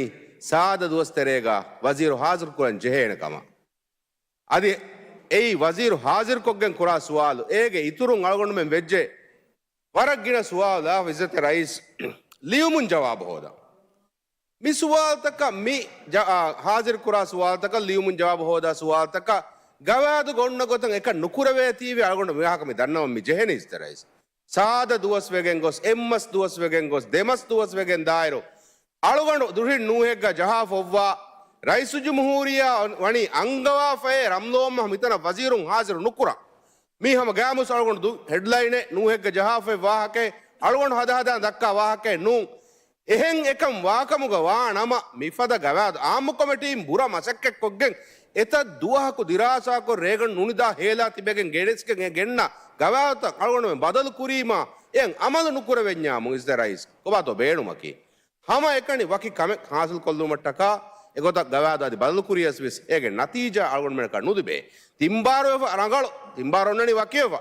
ސާދަ ދުވަސް ތެރޭގަ ވަޒީރު ހާޒިރު ކުރަން ޖެހޭނެ ކަމަށް. އަދި އެއީ ވަޒީރު ހާޒިރުކޮށްގެން ކުރާ ސުވާލު. އޭގެ އިތުރުން އަޅުގަނޑުމެން ވެއްޖެ ވަރަށް ގިނަ ސުވާލު ލާފަ އިއްޒަތްތެރި ރައީސް ލިޔުމުން ޖަވާބު ހޯދަން. މި ސުވާލުތަކަށް މި ޖަ-، އާ، ހާޒިރު ކުރާ ސުވާލުތަކަށް ލިޔުމުން ޖަވާބު ހޯދާ ސުވާލުތަކަށް ގަވާއިދުގަ އޮންނަ ގޮތަށް އެކަން ނުކުރެވޭތީވެ އަޅުގަނޑު މިވާހަކަ މި ދަންނަވަން މި ޖެހެނީ އިއްޒަތްތެރި ރައީސް. ސާދަ ދުވަސް ވެގެން ގޮސް، އެއްމަސް ދުވަސް ވެގެން ގޮސް، ދެމަސް ދުވަސް ވެގެން ދާއިރު، އަޅުގަނޑު ދުށިން ނޫހެއްގަ ޖަހާފަ އޮއްވާ، ރައީސުލްޖުމްހޫރިއްޔާ ވަނީ އަންގަވާފައޭ ރަމްލޯމަހަށް މިތަނަށް ވަޒީރުން ހާޒިރު ނުކުރަން. މީ ހަމަ ގާމުސް އަޅުގަނޑު ދު ހެޑްލައިނެއް ނޫހެއްގަ ޖަހާފައި ވާހަކައެއް، އަޅުގަނޑު ހަދާ ހަދާ ދައްކާ ވާހަކައެއް ނޫން. އެހެން އެކަން ވާކަމުގަ ވާ ނަމަ، މިފަދަ ގަވާއިދު އާއްމު ކޮމިޓީން ބުރަ މަސައްކަތްކޮށްގެން، އެތައް ދުވަހަކު ދިރާސާކޮށް، ރޭގަނޑު ނުނިދާ ހޭލާ ތިބެގެން ގެނެސްގެން އެ ގެންނަ ގަވާއިދުތައް އަޅުގަނޑުމެން ބަދަލު ކުރީމާ، އެއަށް އަމަލު ނުކުރެވެންޏާމު އިއްޒަތްތެރި ރައީސް ކޮބާތޯ ބޭނުމަކީ؟ ހަމައެކަނި ވަކި ކަމެއް ހާސިލްކޮށްލުމަށްޓަކާ އެގޮތަށް ގަވާއިދު އަދި ބަދަލުކުރިޔަސް ވެސް އޭގެ ނަތީޖާ އަޅުގަނޑުމެންނަކަށް ނުލިބޭ. ތިންބާރުވެފަ ރަނގަޅު، ތިންބާރު އޮންނަނީ ވަކިވެފަ.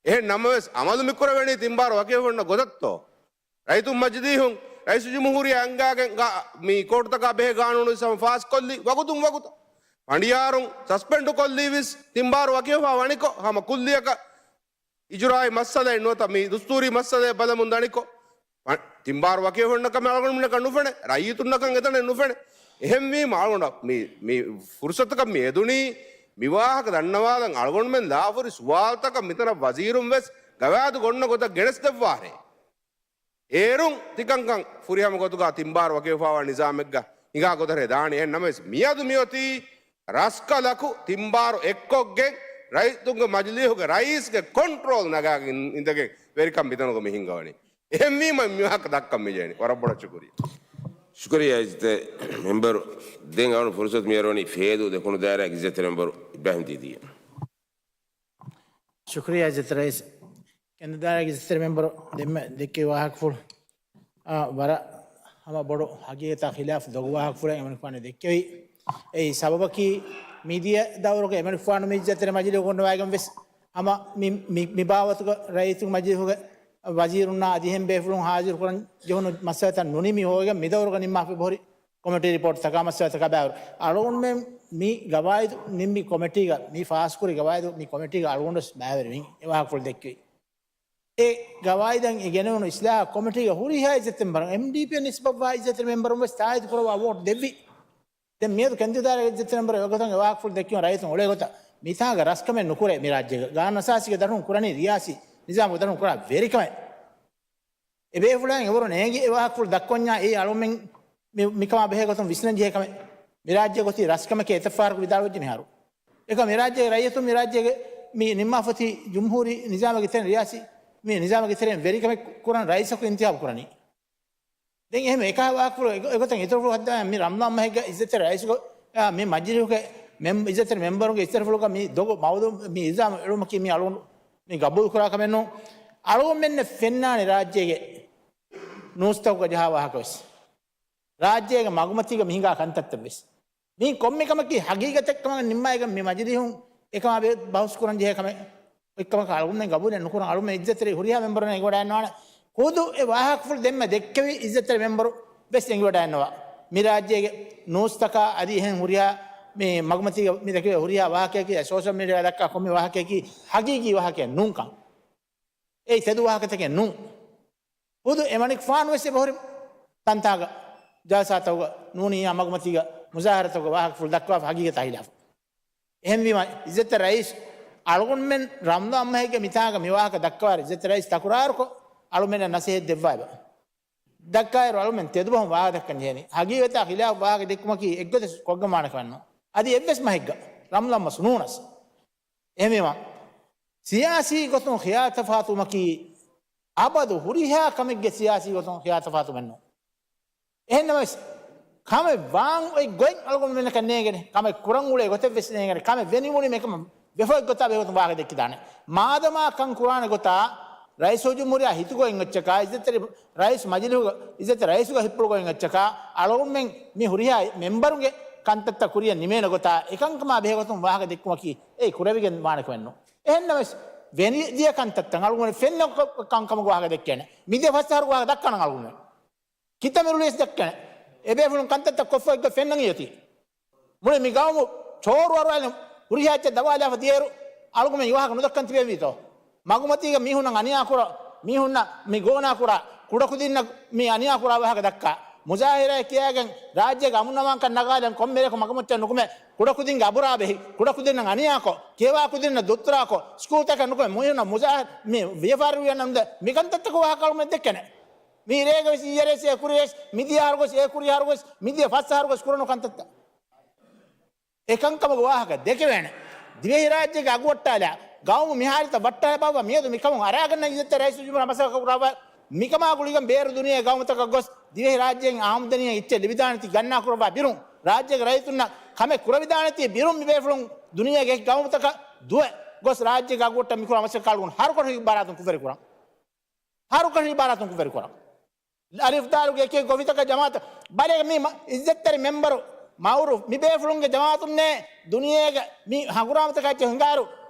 އެހެން ނަމަވެސް އަމަލު މިކުރެވެނީ ތިންބާރު ވަކިވެފަ އޮންނަ ގޮތަށްތޯ؟ ރައްޔިތުން މަޖިލީހުން ރައީސުލްޖުމްހޫރިއްޔާ އަންގާގެން ގާ-، މި ކޯޓުތަކާ ބެހޭ ގާނޫނު ވެސް ހަމަ ފާސްކޮށްލީ ވަގުތުން ވަގުތަށް. ފަނޑިޔާރުން ސަސްޕެންޑު ކޮށްލީ ވެސް ތިންބާރު ވަކިވެފަ ވަނިކޮށް، ހަމަ ކުއްލިއަކަށް އިޖުރާއީ މައްސަލައެއް ނުވަތަ މި ދުސްތޫރީ މައްސަލައެއް ބަލަމުން ދަނިކޮށް، ތިންބާރު ވަކިވެފަ އޮންނަ ކަމެއް އަޅުގަނޑުމެންނަކަށް ނުފެނޭ، ރައްޔިތުންނަކަށް އެތަނެއް ނުފެނޭ. އެހެންވީމަ އަޅުގަނޑަށް މި، މި ފުރުސަތަކަށް މި އެދުނީ، މި ވާހަކަ ދަންނަވާލަން އަޅުގަނޑުމެން ލާފަހުރި ސުވާލުތަކަށް މިތަނަށް ވަޒީރުން ވެސް ގަވާއިދުގަ އޮންނަ ގޮތަށް ގެނެސްދެއްވާށޭ. އޭރުން ތިކަންކަން ފުރިހަމަ ގޮތުގަ ތިންބާރު ވަކިވެފައިވާ ނިޒާމެއްގަ ހިނގާ ގޮތަށް ދާނީ. އެހެން ނަމަވެސް މިއަދު މިއޮތީ ރަސްކަލަކު ތިންބާރު އެއްކޮށްގެން ރައްޔިތުންގެ މަޖިލީހުގެ ރައީސްގެ ކޮންޓްރޯލް ނަގާގެން އިން-، އިނދެގެން ވެރިކަން މިތަނުގަ މި ހިންގަވަނީ. އެހެންވީމަ މިވާހަކަ ދައްކަން މިޖެހެނީ. ވަރަށް ބޮޑަށް ޝުކުރިއްޔާ. ޝުކުރިއްޔާ އިއްޒަތްތެރި މެމްބަރު. ދެން އަޅުގަނޑު ފުރުސަތު މިއަރުވަނީ ފޭދޫ ދެކުނު ދާއިރާގެ އިއްޒަތްތެރި މެމްބަރު އިބްރާހިމް ދީދީއަށް. ޝުކުރިއްޔާ އިއްޒަތްތެރި ރައީސް. ކެނދިއު ދާއިރާގެ އިއްޒަތްތެރި މެމްބަރު ދެންމެ ދެއްކެވި ވާހަކަފުޅު، އާ، ވަރަށް ހަމަ ބޮޑު ހަގީގަތާ ޚިލާފު ދޮގު ވާހަކަފުޅެއް އެމަނިކުފާނު ދެއްކެވި. އެއީ ސަބަބަކީ މިދިޔަ ދައުރުގަ އެމަނިކުފާނު މި އިއްޒަތްތެރި މަޖިލީހު ގޮންނަވައިގެން ވެސް ހަމަ މި، މި، މި ބާވަތުގަ ރައްޔިތުން މަޖިލީހުގެ ވަޒީރުންނާ އަދި އެހެން ބޭފުޅުން ހާޒިރު ކުރަން ޖެހުނު މައްސަލަތައް ނުނިމި ހޯއިގެން މި ދައުރުގަ ނިންމާފައި ބޮހޮރި ކޮމިޓީ ރިޕޯޓްތަކާ މައްސަލަތަކާ ބައިވަރު. އަޅުގަނޑުމެން މި ގަވާއިދު ނިންމި ކޮމިޓީގަ، މި ފާސްކުރި ގަވާއިދު މި ކޮމިޓީގަ އަޅުގަނޑުވެސް ބައިވެރިވިން އެ ވާހަކަފުޅު ދެއްކެވި. އެ ގަވާއިދަށް އެ ގެނެވުނު އިސްލާހަށް ކޮމިޓީގަ ހުރިހާ އިއްޒަތްތެރި މެމްބަރުން، އެމްޑީޕީއަށް ނިސްބަތްވާ އިއްޒަތްތެރި މެމްބަރުން ވެސް ތާއީދު ކުރައްވާ ވޯޓް ދެއްވި. ދެން މިއަދު ކެނދިއު ދާއިރާގެ އިއްޒަތްތެރި މެމްބަރު އެގޮތަށް އެ ވާހަކަފުޅު ދެއްކިވަން ރައްޔިތުން އުޅޭ ގޮތަށް މިތާގަ ރަސްކަމެއް ނުކުރޭ މި ރާއްޖޭގަ. ގާނޫނު އަސާސީގެ ދަށުން ކުރަނީ ރިޔާސީ ނިޒާމުގެ ދަށުން ކުރާ ވެރިކަމެއް. އެ ބޭފުޅާއިން އެވަރު ނޭނގި އެ ވާހަކަފުޅު ދައްކަވަންޏާ އެއީ އަޅުމެން މި، މިކަމާ ބެހޭ ގޮތުން ވިސްނަން ޖެހޭ ކަމެއް. މި ރާއްޖޭ ގޮތީ ރަސްކަމެކޭ އެތައް ފަހަރަކު ވިދާޅުވެއްޖެ މިހާރު. އެކަމް މި ރާއްޖޭގެ ރައްޔިތުން މި ރާއްޖޭގެ މި ނިންމާފަތި ޖުމްހޫރީ ނިޒާމެއްގެ ތެރެއިން ރިޔާސީ މި ނިޒާމެއްގެ ތެރެއިން ވެރިކަމެއް ކުރަން ރައީސަކު އިންތިހާބު ކުރަނީ. ދެން އެހެން އެކަހަ ވާހަކަފުޅު އެގޮ-، އެގޮތަށް އިތުރުފުޅު ހައްދަވާ މި ރަމްޟާން މަހެއްގަ އިއްޒަތްތެރި ރައީސުގެ، އާ، މި މަޖިލީހުގެ މެމް-، އިއްޒަތްތެރި މެމްބަރުންގެ އިއްޒަތްތެރިފުޅުގަ މި ދޮގު މައުލޫ-، މި އިލްޒާމް އެޅުމަކީ މި އަޅުގަނޑު މި ގަބޫލު ކުރާ ކަމެއް ނޫން. އަޅުގަނޑުމެންނަށް ފެންނާނެ ރާއްޖޭގެ ނޫސްތަކުގަ ޖަހާ ވާހަކަ ވެސް. ރާއްޖޭގެ މަގުމަތީގަ މި ހިނގާ ކަންތައްތައް ވެސް. މީ ކޮންމެ ކަމަކީ ހަގީގަތެއް ކަމަށް ނިންމާގެން މި މަޖިލީހުން އެކަމާ ބެ-، ބަހުސް ކުރަން ޖެހޭ ކަމެއް. އޮތްކަމަކަށް އަޅުގަނޑުމެން ގަބޫލެއް ނުކުރަން. އަޅުގަނޑުމެން އިއްޒަތްތެރި ހުރިހާ މެމްބަރުން އެނގިވަޑައިގަންނަވާނެ. ޚުދު އެ ވާހަކަފުޅު ދެންމެ ދެއްކެވި އިއްޒަތްތެރި މެމްބަރު ވެސް އެނގިވަޑައިގަންނަވާ. މި ރާއްޖޭގެ ނޫސްތަކާ އަދި އެހެން ހުރިހާ މި މަގުމަތީގަ މި ދެކެވޭ ހުރިހާ ވާހަކަޔަކީ، ސޯޝަލް މީޑިއާ ދައްކާ ކޮންމެ ވާހަކަޔަކީ ހަގީގީ ވާހަކައެއް ނޫންކަން. އެއީ ތެދު ވާހަކަތަކެއް ނޫން. ޚުދު އެމަނިކުފާނު ވެސް އެބަހުރި ތަންތާގަ، ޖަލްސާތަކުގަ، ނޫނީ އާ މަގުމަތީގަ، މުޒާހަރާތަކުގަ ވާހަކަފުޅު ދައްކަވާފަ ހަގީގަތާ ހިލާފަށް. އެހެންވީމަ، އިއްޒަތްތެރި ރައީސް އަޅުގަނޑުމެން ރަމްޟާން މަހެއްގެ މިތާގަ މި ވާހަކަ ދައްކަވާއިރު، އިއްޒަތްތެރި ރައީސް ތަކުރާރުކޮށް، އަޅުމެންނަށް ނަސޭހަތް ދެއްވާ އެބަ. ދައްކާއިރު އަޅުމެން ތެދުބަހުން ވާހަކަ ދައްކަން ޖެހެނީ. ހަގީގަތާ ޚިލާފު ވާހަކަ ދެއްކުމަކީ އެއްގޮތަށް ކޮށްގެންވާނެ ކަމެއް ނޫން. އަދި އެއްވެސް މަހެއްގަ ރަމްލަން މަސް ނޫނަސް. އެހެންވީމަ، ސިޔާސީ ގޮތުން ޚިޔާލުތަފާތުވުމަކީ އަބަދު ހުރިހާ ކަމެއްގެ ސިޔާސީ ގޮތުން ޚިޔާލުތަފާތުވުމެއް ނޫން. އެހެންނަމަވެސް، ކަމެއް ވާން އޮތް ގޮތް އަޅުގަނޑުމެންނަކަށް ނޭނގެނެ، ކަމެއް ކުރަން އުޅޭ ގޮތެއް ވެސް ނޭނގެނެ، ކަމެއް ވެނިވުނީމަ އެކަމަށް ވެފަ އޮތް ގޮތާ ބެހޭގޮތުން ވާހަކަ ދެއްކިދާނެ. މާދަމާ ކަން ކުރާނެ ގޮތާ، ރައީސުލްޖުމްހޫރިއްޔާ ހިތުގައި އޮތް އެއްޗަކާ، އިއްޒަތްތެރި ރައީސް މަޖިލިހުގަ، އިއްޒަތްތެރި ރައީސުގެ ހިތްޕުޅުގައި އޮތް އެއްޗަކާ، އަޅުގަނޑުމެން މި ހުރިހާ މެމްބަރުންގެ ކަންތައްތައް ކުރިޔަށް ނިމޭނެ ގޮތާ، އެކަންކަމާ ބެހޭގޮތުން ވާހަކަ ދެއްކުމަކީ އެއީ ކުރެވިގެން ވާނެ ކަމެއް ނޫން. އެހެންނަމަވެސް، ވެނިދިޔަ ކަންތައްތައް އަޅުގަނޑު ފެންނަ ކަންކަމުގެ ވާހަކަ ދެއްކޭނެ. މިދިޔަ ފަސް އަހަރުގެ ވާހަކަ ދައްކާނަން އަޅުގަނޑު. ކިތައް މިރުޅިޔަސް ދެއްކޭނެ. އެބޭފުޅުން ކަންތައްތައް ކޮށްފަ އޮތްގޮތް ފެންނަން އޮތީ. މުޅި މި ގައުމު ޗޯރު އަރުވާލެން ހުރިހާ އެއްޗެއް ދަވާލާފަ ދިޔައިރު އަޅުގަނޑުމެން ވާހަކަ ނުދައްކަން ތިބެވީތޯ؟ މަގުމަތީގަ މީހުންނަށް އަނިޔާކުރާ، މީހުންނަށް މި ގޯނާކުރާ، ކުޑަކުދިންނަށް މި އަނިޔާކުރާ ވާހަކަ ދައްކާ. މުޒާހިރާއެއް ކިޔާގެން ރާއްޖޭގެ އަމުން އަމާންކަން ނަގާލަން ކޮންމެ ރެއަކު މަގުމައްޗަށް ނުކުމެ، ކުޑަކުދިންގެ އަބުރާ ބެހި، ކުޑަކުދިންނަށް އަނިޔާކޮށް، ކިޔަވާ ކުދިންނަށް ދުއްތުރާކޮށް، ސްކޫލްތަކަށް ނުކުމެ، މީހުންނަށް މުޒާހިރާ މި ވިޔަފާރިވިޔަންނަށް ނުދޭ، މިކަންތައްތަކު ވާހަކަ އަޅުމެން ދެއްކޭނެ. މި ރޭގަ ވެސް އިއްޔަރޭސް އެ ކުރިޔަސް، މިދިޔަ އަހަރުގަސް، އެ ކުރި އަހަރުގަސް، މިދިޔަ ފަސް އަހަރުގަސް ކުރަނު ކަންތައްތައް. އެކަންކަމުގެ ވާހަކަ ދެކެވޭނެ. ދިވެހިރާއްޖޭގެ އަގު ވައްޓާލާ، ގައުމު މިހާރީތައް ވައްޓާލާ ބާއްވާ މިއަދު މިކަމުން އަރާގަންނަ އިއްޒަތްތެރި ރައީސުލްޖުމްހޫރިއްޔާ މަސައްކަތް ކުރައްވާ، މިކަމާ ގުޅިގެން ބޭރު ދުނިޔޭގެ ގައުމުތަކަށް ގޮސް، ދިވެހިރާއްޖޭގެ އާމްދަނީއަށް އެއްޗެއް ލިބިދާނެތީ ގަންނާ ކުރައްވާ ބިރުން، ރާއްޖޭގެ ރައްޔިތުންނަށް ކަމެއް ކުރެވިދާނެތީ ބިރުން މިބޭފުޅުން ދުނިޔޭގެ އެކި ގައުމުތަކަށް ދުވެ ގޮސް ރާއްޖޭގެ އަގު ވައްޓަން މިކުރާ މަސައްކަތް އަޅުގަނޑު ހަރުކަށި އިބާރާތުން ކުށްވެރި ކުރަން. ހަރުކަށި އިބާރާތުން ކުށްވެރި ކުރަން. އަލިފް ދާލުގެ އެކި ގޮވިތަކަށް ޖަމާއަތަށް ބަލޭ މި މަ-، އިއްޒަތްތެރި މެމްބަރު މައުރޫފް މި ބޭފުޅުންގެ ޖަމާއަތުންނޭ ދުނިޔޭގެ މި ހަނގުރާމަތަކާ އެއްޗެއް ހިނގާއިރު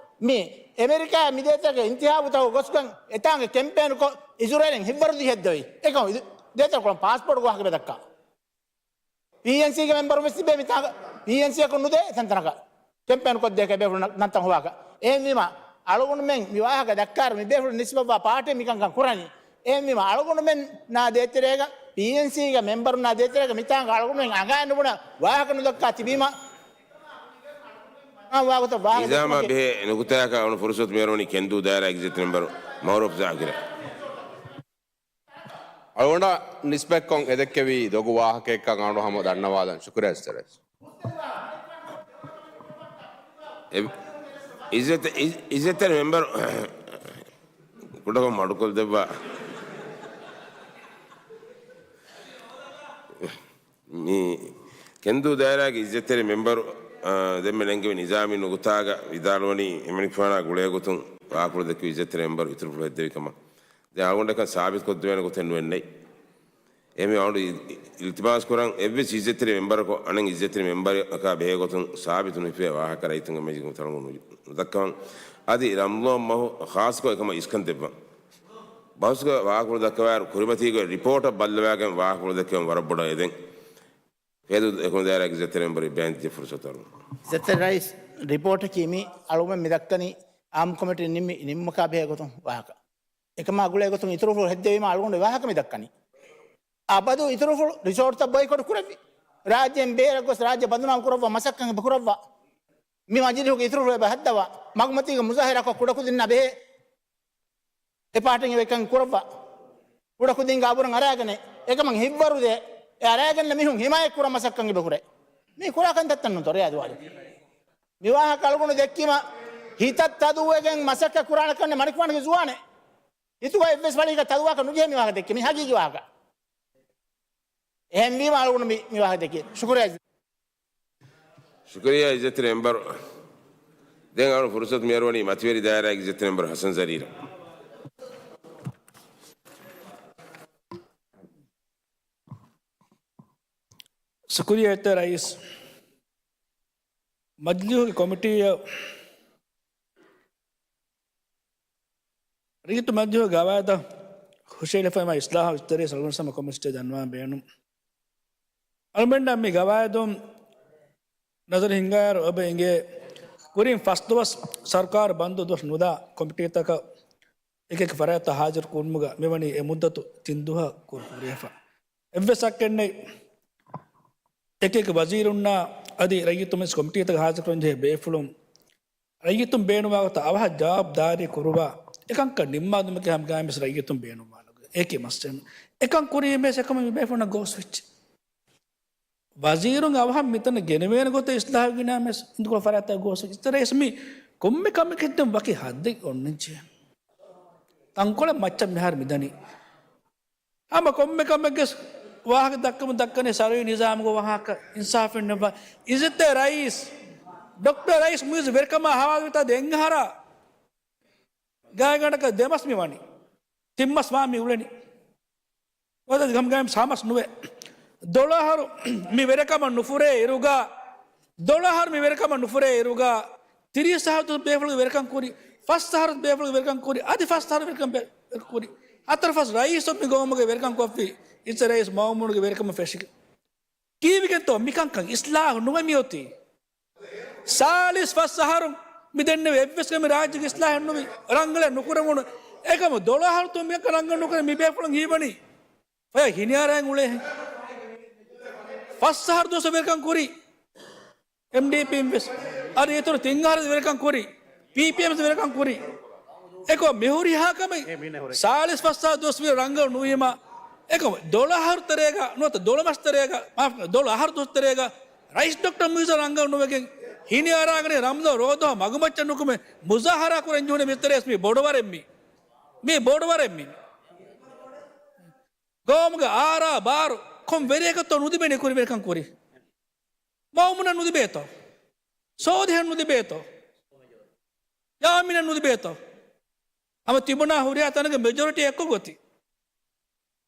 މި އެމެރިކާ މި ދޭތެރޭގެ އިންތިހާބުތަކު ގޮސްގެން އެތާނގެ ކެމްޕޭނުކޮށް އިޒުރޭލެން ހިތްވަރުދީ ހެއްދެވި. އެކަމު ދޭތެރެކޮޅުން ޕާސްޕޯޓް ވާހަކަ ބެދައްކާ. ޕީއެންސީގެ މެމްބަރު ވެސް ތިބޭ މިތާގަ. ޕީއެންސީއަކުން ނުދޭ އެތަންތަނަކަށް. ކެމްޕޭން ކޮށްދޭކަށް ބޭފުޅުން ނަންތަން ހޮވާކަށް. އެހެންވީމަ، އަޅުގަނޑުމެން މި ވާހަކަ ދައްކާއިރު މި ބޭފުޅުން ނިސްބަތްވާ ޕާޓީ މިކަންކަން ކުރަނީ. އެހެންވީމަ، އަޅުގަނޑުމެންނާ ދޭތެރޭގަ، ޕީއެންސީގެ މެމްބަރުންނާ ދޭތެރޭގަ މިތާނގަ އަޅުގަނޑުމެން އަނގައިން ނުބުނެ ވާހަކަ ނުދައްކާ ތިބީމަ، ވާގޮތަށް ވާހަކަ ނިޒާމާ ދެއްކުމަކީ ބެހޭ ނުކުތާއަކަށް އަޅުގަނޑު ފުރުސަތު މިއަރުވަނީ ކެންދޫ ދާއިރާ އިއްޒަތް މެމްބަރު މައުރޫފް ޒާކިރަށް. އަޅުގަނޑަށް ނިސްބަތްކޮށް އެދެއްކެވީ ދޮގު ވާހަކައެއްކަން އަޅުގަނޑު ހަމަ ދަންނަވާލަން. ޝުކުރިއްޔާ އިއްޒަތްތެރި ރައީސް. އެ، އިއްޒަތް، އި-، އިއްޒަތްތެރި މެމްބަރު ކުޑަކޮށް މަޑުކޮށްދެއްވާ. މި ކެންދޫ ދާއިރާގެ އިއްޒަތްތެރި މެމްބަރު، އާ، ދެންމެ ނެންގެވި ނިޒާމީ ނުކުތާގަ ވިދާޅުވަނީ އެމަނިކުފާނާ ގުޅޭގޮތުން ވާހަކަފުޅު ދެއްކި އިއްޒަތްތެރި މެމްބަރު އިތުރުފުޅު ހެއްދެވި ކަމަށް. ދެން އަޅުގަނޑަކަށް ސާބިތުކޮށްދެވޭނެ ގޮތެއް ނުވެންނެއް. އެހެންވެ އަޅުގަނޑު އި-، އިލްތިމާސް ކުރަން އެއްވެސް އިއްޒަތްތެރި މެމްބަރަކު އަނެއް އިއްޒަތްތެރި މެމްބަރަކާ ބެހޭގޮތުން ސާބިތު ނުހިފޭ ވާހަކަ ރައްޔިތުންގެ މެޖިކުން ތަޅުން ނުދައްކަވަން. އަދި ރަމްޟާން މަހު ޚާއްޞަކޮށް އެކަމަށް އިސްކަން ދެއްވަން. ބަހުސްގެ ވާހަކަފުޅު ދައްކަވާއިރު ކުރިމަތީގެ ރިޕޯޓަށް ބައްލަވާގެން ވާހަކަފުޅު ދެއްކެވުން ވަރަށް ބޮޑަށް އެދެން. ފޭދޫ އެކުން ދާއިރާގެ އިއްޒަތްތެރި މެމްބަރު އިބްރާހިމް ދިޔަ ފުރުސަތު އަޅުން. އިއްޒަތްތެރި ރައީސް، ރިޕޯޓަކީ މި އަޅުގަނޑު މި ދައްކަނީ އާއްމު ކޮމިޓީ ނިންމި، ނިންމުމަކާ ބެހޭ ގޮތުން ވާހަކަ. އެކަމާ ގުޅޭ ގޮތުން އިތުރުފުޅު ހެއްދެވީމަ އަޅުގަނޑު ވާހަކަ މި ދައްކަނީ. އަބަދު އިތުރުފުޅު ރިސޯޓްތައް ބޮއިކޮޓް ކުރެއްވި. ރާއްޖޭން ބޭރަށް ގޮސް ރާއްޖެ ބަނދުނާމަ ކުރައްވާ މަސައްކަތް ކުރައްވާ. މި މަޖިލީހުގެ އިތުރުފުޅު އެބަ ހައްދަވާ. މަގުމަތީގަ މުޒާހިރާކޮށް ކުޑަކުދިންނާ ބެހޭ އެ ޕާޓީން އެކަން ކުރައްވާ. ކުޑަކުދިންގެ އަބުރަށް އަރާގަނެ، އެކަމަށް ހިތްވަރުދޭ، އެ އަރާގަންނަ މީހުން ހިމާޔަތް ކުރަން މަސައްކަތް އެބަ ކުރޭ. މީ ކުރާ ކަންތައްތައް ނޫންތޯ ރެޔާ ދުވާލު. މި ވާހަކަ އަޅުގަނޑު ދެއްކީމަ ހިތަށް ތަދުވެގެން މަސައްކަތް ކުރާނެ ކަންނެ މަނިކުފާނުގެ ޒުވާނެއް. ހިތުގަ އެއްވެސް ފަޅިއަކަށް ތަދުވާކަށް ނުޖެހޭ މި ވާހަކަ ދެއްކީ. މީ ހަގީގީ ވާހަކަ. އެހެންވީމަ އަޅުގަނޑު މި، މި ވާހަކަ ދެއްކީ. ޝުކުރިއްޔާ. ޝުކުރިއްޔާ އިއްޒަތްތެރި މެމްބަރު. ދެން އަޅު ފުރުސަތު މިއަރުވަނީ މަތިވެރި ދާއިރާގެ އިއްޒަތްތެރި މެމްބަރު ހަސަން ޒަރީރަށް. ޝުކުރިއްޔާ އިއްޒަތްތެރި ރައީސް. މަޖިލީހުގެ ކޮމިޓީއަށް ރައްޔިތު މަޖިލީހުގެ ގަވާއިދަށް ހުށައެޅިފައިވާ އިސްލާހު އިސްތަރީ ސަލްމަން ސަމަ ކޮމިޓީއަށް ދަންނަވާން ބޭނުން. އަޅުމެންނަށް މި ގަވާއިދުން ނަޒަރު ހިންގާއިރު އެބަ އިނގޭ ކުރިން ފަސް ދުވަސް ސަރުކާރު ބަންދު ދުވަސް ނުދާ ކޮމިޓީތަކަށް އެކި އެކި ފަރާތްތައް ހާޒިރު ކުރުމުގަ މިވަނީ އެ މުއްދަތު ތިން ދުވަހަށް ކުރު ކުރިއެފަ. އެއްވެސް އަކެއް ނެތް. އެކި އެކި ވަޒީރުންނާ އަދި ރައްޔިތުން ވެސް ކޮމިޓީތަކަށް ހާޒިރުކުރަން ޖެހޭ ބޭފުޅުން ރައްޔިތުން ބޭނުންވާ ގޮތަށް އަވަހަށް ޖަވާބުދާރީ ކުރުވާ، އެކަންކަން ނިންމާލުމުގެ ހަމަގައިމުވެސް ރައްޔިތުން ބޭނުންވާނެ. އެކި މައްސަލަ އެކަން ކުރީމޭސް އެކަމަށް މި ބޭފުޅުންނަށް ގޯސްވެއްޖެ. ވަޒީރުން އަވަހަށް މިތަނަށް ގެނެވޭނެ ގޮތަށް އިސްލާހު ގިނައިމަސް އިނދުކޮޅު ފަރާތަށް ގޯސް އިސްތަރައިސް މި ކޮންމެ ކަމެއް ކެއްޓެން ވަކި ހައްދެއް އޮންނަންޖެހޭ. ތަންކޮޅެއް މައްޗަށް މިހާރު މިދަނީ. ހަމަ ކޮންމެ ކަމެއްގެ ވާހަކަ ދައްކަމުން ދައްކަނީ ޝަރުއީ ނިޒާމުގެ ވާހަކަ އިންސާފެއް ނެއްވާ. އިއްޒަތްތެރި ރައީސް، ޑޮކްޓަރ ރައީސް މުއިއްޒު ވެރިކަމާ ހަވާލުވިތާ ދެން އަހަރާ ގާތްގަނޑަކަށް ދެމަސް މި ވަނީ. ތިންމަސް ވާ މި އުޅެނީ. އޮތަ ގަމްގައިމް ސާމަސް ނުވެ. ދޮޅަހަރު މި ވެރިކަމަށް ނުފުރޭ އިރުގަ، ދޮޅަހަރު މި ވެރިކަމަށް ނުފުރޭ އިރުގަ، ތިރީސް އަހަރު ބޭފުޅުގެ ވެރިކަން ކުރި، ފަސް އަހަރު ބޭފުޅުގެ ވެރިކަން ކުރި، އަދި ފަސް އަހަރު ވެރިކަން ބޭ-، ކުރި، ހަތަރު ފަސް ރައީސުން މި ގައުމުގެ ވެރިކަން ކޮށްފި، އިއްޒަތްތެރި ރައީސް މައުމޫނުގެ ވެރިކަމަށް ފެށިގެން. ކީއްވެގެންތޯ މިކަންކަން އިސްލާހު ނުވެ މިއޮތީ؟ ސާޅީސް ފަސް އަހަރު މި ދެންނެވި އެއްވެސް ކަމެއް ރާއްޖޭގެ އިސްލާހެއް ނުވި، ރަނގަޅެއް ނުކުރެވުނު. އެކަމު ދޮޅަހަރު ތު މިއަކަށް ރަނގަޅު ނުކުރެ މި ބޭފުޅުން ހީވަނީ ފަޔަށް ހިނިއަރާން އުޅޭހެން. ފަސް އަހަރު ދުވަސް ވެރިކަން ކުރި. އެމްޑީޕީން ވެސް އަދި އިތުރު ތިން އަހަރު ވެރިކަން ކުރި. ޕީޕީއެމް ވެރިކަން ކުރި. އެކޮ މިހުރިހާ ކަމެއް ސާޅީސް ފަސް އަހަރު ދުވަސް ވީ ރަނގަޅު ނުވީމަ، އެކަމު ދޮޅަހަރު ތެރޭގަ ނުވަތަ ދޮޅަމަސް ތެރޭގަ، މާފް، ދޮޅަހަރު ދުވަސް ތެރޭގަ ރައީސް ޑޮކްޓަރ މުއިއްޒު ރަނގަޅު ނުވެގެން ހިނިއަރާގަނެ ރަމްޒާން ރޯދަ މަގުމައްޗަށް ނުކުމެ މުޒާހަރާ ކުރަން ޖެހުނެ މިސްތަރ ރައީސް މީ ބޮޑުވަރެއް މީ. މީ ބޮޑުވަރެއް މީ. ގައުމުގެ އާރާ ބާރު ކޮން ވެރިޔަކަށްތޯ ނުލިބެނީ ކުރި ވެރިކަން ކުރި. މައުމޫނަށް ނުލިބޭތޯ؟ ސޯލިހަށް ނުލިބޭތޯ؟ ޔާމީނަށް ނުލިބޭތޯ؟ ހަމަ ތިބުނާ ހުރިހާ ތަނަކަށް މެޖޯރިޓީ އެއްކޮށް އޮތީ.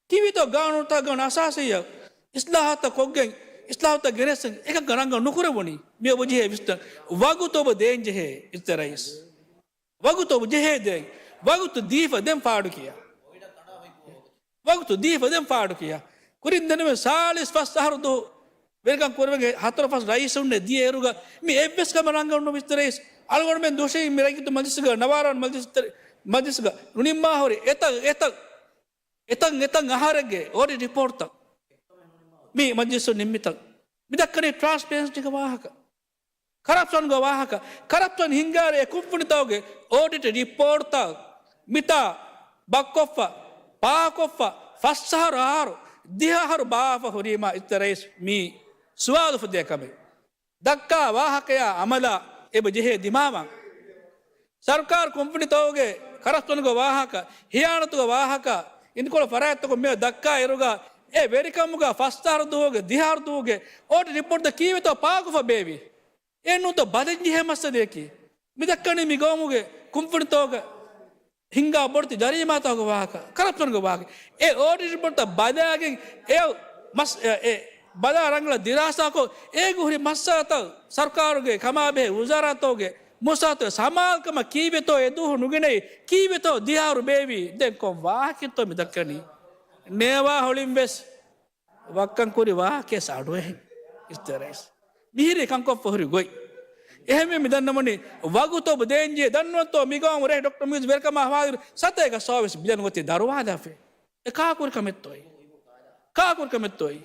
ކީއްވެތޯ ގާނޫނުތަކަށް ގާނޫނު އަސާސީއަށް އިސްލާހާތްތައް ކޮށްގެން، އިސްލާހުތައް ގެނެސް އެކަން ރަނގަޅު ނުކުރެވުނީ؟ މި އޮބަޖެހޭ ވިސްނަން. ވަގުތު އޮބަ ދޭންޖެހޭ އިސްތަ ރައީސް. ވަގުތު އޮބަ ޖެހޭ ދޭން. ވަގުތު ދީފަ ދެން ފާޑު ކިޔާ. ވަގުތު ދީފަ ދެން ފާޑު ކިޔާ. ކުރިން ދެންނެވި ސާޅީސް ފަސް އަހަރު ދުވަހު ވެރިކަން ކުރެވެން ހަތަރު ފަސް ރައީސުންނެއް ދިޔަ އިރުގަ މި އެއްވެސް ކަމެއް ރަނގަޅު ނުވިސް ރައީސް. އަޅުގަނޑުމެން ދުށީ މި ރައްޔިތު މަޖިލިސްގަ ނަވާރަ މަޖިލިސް، މަޖިލިސްގަ ނުނިންމާ ހުރި އެތައް، އެތައް، އެތައް، އެތައް އަހަރެއްގެ އޮޑިޓް ރިޕޯޓްތައް މި މަޖިލިސުން ނިންމިތައް. މި ދައްކަނީ ޓްރާންސްޕެރެންސީގެ ވާހަކަ. ކަރަޕްޝަންގެ ވާހަކަ، ކަރަޕްޝަން ހިންގާރޭ ކުންފުނިތަކުގެ އޮޑިޓް ރިޕޯޓްތައް މިތާ ބައްކޮށްފަ، ޕާކޮށްފަ، ފަސް އަހަރު އަހަރު، ދިހަ އަހަރު ބާފަ ހުރީމާ އިސްތަ ރައީސް މީ ސުވާލު ފުދޭ ކަމެއް. ދައްކާ ވާހަކަޔާ އަމަލާ އެބަ ޖެހޭ ދިމާވާން. ސަރުކާރު ކުންފުނިތަކުގެ ކަރަޕްޝަންގެ ވާހަކަ، ހިޔާނަތުގެ ވާހަކަ، އިންދިކޮޅު ފަރާތްތަކުން މިއަށް ދައްކާ އިރުގަ އެ ވެރިކަމުގަ ފަސް އަހަރު ދުވަހުގެ، ދިހަ އަހަރު ދުވަހުގެ އޮޑިޓް ރިޕޯޓްތައް ކީއްވެތޯ ޕާކުފަ ބޭއްވީ؟ އެ ނޫންތޯ ބަދަން ޖެހޭ މައްސަލައަކީ. މި ދައްކަނީ މި ގައުމުގެ ކުންފުނިތަކުގަ ހިންގާ ބޮޑެތި ޖަރީމާތަކުގެ ވާހަކަ، ކަރަޕްޝަންގެ ވާހަކަ. އެ އޮޑިޓް ރިޕޯޓްތައް ބަލާގެން އެ މަސް-، އެ، އެ ބަލާ ރަނގަޅަށް ދިރާސާކޮށް، އޭގެ ހުރި މައްސަލަތައް ސަރުކާރުގެ ކަމާބެހޭ ވުޒާރާތަކުގެ މުސާތު ސަމާލުކަމަށް ކީއްވެތޯ އެ ދުވަހު ނުގެނައީ، ކީއްވެތޯ ދިހަ އަހަރު ބޭއްވީ، ދެން ކޮން ވާހަކަތޯ މި ދައްކަނީ؟ ނޭވާ ހޮޅިން ވެސް ވައްކަން ކުރި ވާހަކަޔަށް އަޑުއެހެން އިސްތަ ރައީސް. މިހިރީ ކަންކޮށްފަ ހުރި ގޮތް. އެހެންވެ މި ދަންނަވަނީ ވަގުތު އޮބަ ދޭންޖެހޭ. ދަންނަވަންތޯ މި ގައުމު ރޭ ޑޮކްޓަރ މުއިއްޒު ވެރިކަމާ ހަވާލު ސަތޭކަ ސާވީސް ބިލިއަން ގޮތެއް ދަރުވާލާފަ. އެ ކާކުރި ކަމެއްތޯއި؟ ކާކުރި ކަމެއްތޯއި؟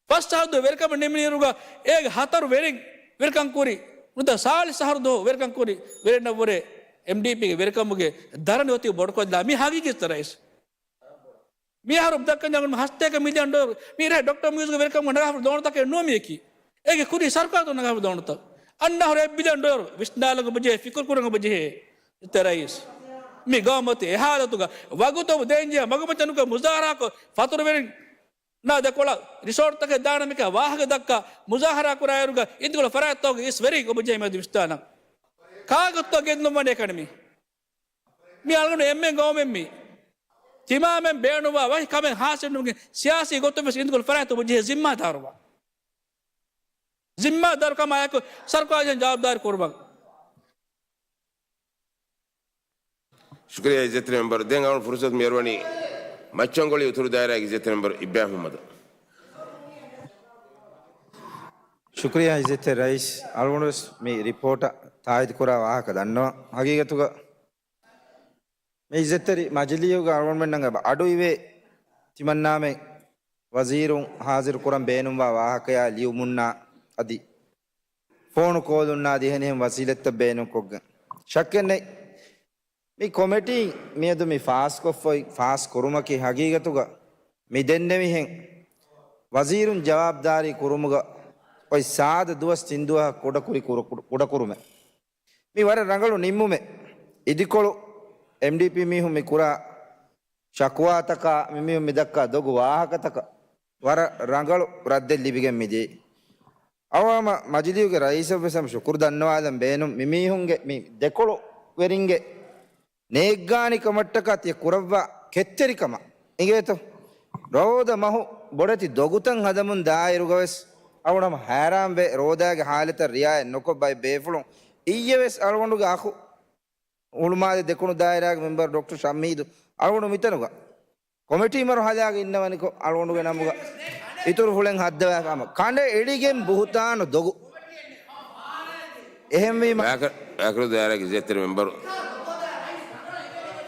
ފަސް އަހަރު ދުވަހު ވެރިކަމަށް ނިމި އިރުގަ އޭގެ ހަތަރު ވެރިން ވެރިކަން ކުރި. ނުތަ ސާޅީސް އަހަރު ދުވަހު ވެރިކަން ކުރި ވެރިންނަށްވުރެ އެމްޑީޕީގެ ވެރިކަމުގެ ދަރަނި އޮތީ ބޮޑުކޮށްލާ މި ހަގީގީ އިސްތަ ރައީސް. މިއަހަރު ދައްކަން ޖަހަން ހަސްތޭކަ މިލިއަން ޑޮލަރު މި ރޭ ޑޮކްޓަރ މުއިއްޒުގެ ވެރިކަމުގަ ނަގާފަ ދޯންތަކެއް ނޫން މިޔަކީ. އޭގެ ކުރީ ސަރުކާރު ނަގާފަ ދޯންތައް. އަންނަ އަހަރު އެއް ބިލިއަން ޑޮލަރު ވިސްނާލަން އޮބަޖެހޭ، ފިކުރު ކުރަން އޮބަޖެހޭ. އިސްތަ ރައީސް. މި ގައުމު އޮތީ އެ ހާލަތުގަ. ވަގުތު އޮބަ ދޭންޖެހޭ މަގުމައްޗަށް ނުކުމެ މުޒާހަރާކޮށް ފަތުރުވެރިންނާ ދެކޮޅަށް ރިސޯޓްތަކެއް ދާނަމޭ ވާހަކަ ދައްކާ މުޒާހަރާ ކުރާއިރުގަ އިނދިކޮޅު ފަރާތްތަކުގެ އިސް ވެރިން އޮބަޖެހޭ މިއަދު ވިސްނާލަން. ކާކުތޯ ގެއްލުން ވަނީ އެކަނި މީ. މި އަޅުގަނޑު އެންމެން ގައުމެއް މީ. ތިމާމެން ބޭނުންވާ ވަކި ކަމެއް ހާސިލް ނުވެގެން ސިޔާސީ ގޮތުން ވެސް އިނދިކޮޅު ފަރާތް އޮބަޖެހޭ ޒިންމާދާރުވާ. ޒިންމާދާރުކަމާއެކު ސަރުކާރު ޖަވާބުދާރީ ކުރުމަށް. ޝުކުރިއްޔާ އިއްޒަތްތެރި މެމްބަރު. ދެން އަޅުގަނޑު ފުރުސަތު މިއަރުވަނީ މައްޗަންގޮޅި އުތުރު ދާއިރާގެ އިއްޒަތްތެރި މެމްބަރު އިބްރާހިމް މުހައްމަދަށް. ޝުކުރިއްޔާ އިއްޒަތްތެރި ރައީސް. އަޅުގަނޑު ވެސް މި ރިޕޯޓަށް ތާއީދު ކުރާ ވާހަކަ ދަންނަވަން. ހަގީގަތުގަ މި އިއްޒަތްތެރި މަޖިލީހުގަ އަޅުގަނޑުމެންނަށް އަޑު އިވޭ ތިމަންނާމެން ވަޒީރުން ހާޒިރު ކުރަން ބޭނުންވާ ވާހަކަޔާ ލިޔުމުންނާ އަދި ފޯނު ކޯލުންނާ އަދި އެހެނިހެން ވަސީލަތްތައް ބޭނުންކޮށްގެން. ޝައްކެއް ނެތް. މި ކޮމިޓީން މިއަދު މި ފާސްކޮށްފައި ފާސް ކުރުމަކީ ހަގީގަތުގަ މި ދެންނެވިހެން ވަޒީރުން ޖަވާބުދާރީ ކުރުމުގަ އޮތް ސާދަ ދުވަސް ތިން ދުވަހަށް ކުޑަކުރި ކުރު-، ކުޑަކުރުމެއް. މި ވަރަށް ރަނގަޅު ނިންމުމެއް. އިދިކޮޅު އެމްޑީޕީ މީހުން މި ކުރާ ޝަކުވާތަކާ، މި މީހުން މި ދައްކާ ދޮގު ވާހަކަތަކަށް ވަރަށް ރަނގަޅު ރައްދެއް ލިބިގެން މިދިޔައީ. އަވަހަމަ މަޖިލީހުގެ ރައީސަށްވެސް ހަމަ ޝުކުރު ދަންނަވާލަން ބޭނުން، މި މީހުންގެ، މި ދެކޮޅުވެރިންގެ ނޭއްގާނިކަމަށްޓަކާ ތިޔަ ކުރައްވާ ކެތްތެރިކަމަށް އިނގޭތޯ؟ ރޯދަ މަހު ބޮޑެތި ދޮގުތައް ހަދަމުން ދާއިރުގަވެސް އަޅުގަނޑު ހަމަ ހައިރާންވޭ، ރޯދާގެ ހާލަތަށް ރިއާޔަތް ނުކޮށް ބައެއް ބޭފުޅުން އިއްޔެވެސް އަޅުގަނޑުގެ އަޚު ހުޅުމާލެ ދެކުނު ދާއިރާގެ މެމްބަރު ޑޮކްޓަރ ޝަމީދު އަޅުގަނޑު މިތަނުގަ ކޮމިޓީ މަރުހަލާގަ އިންނަވަނިކޮށް އަޅުގަނޑުގެ ނަމުގަ އިތުރު ފުޅެއް ހައްދަވާފަ ހަމަ ކަނޑައެޅިގެން ބުހުތާނު ދޮގު. އެހެންވީމަ ވާކަ-، ވާކަރު ދާއިރާގެ އިއްޒަތްތެރި މެމްބަރު،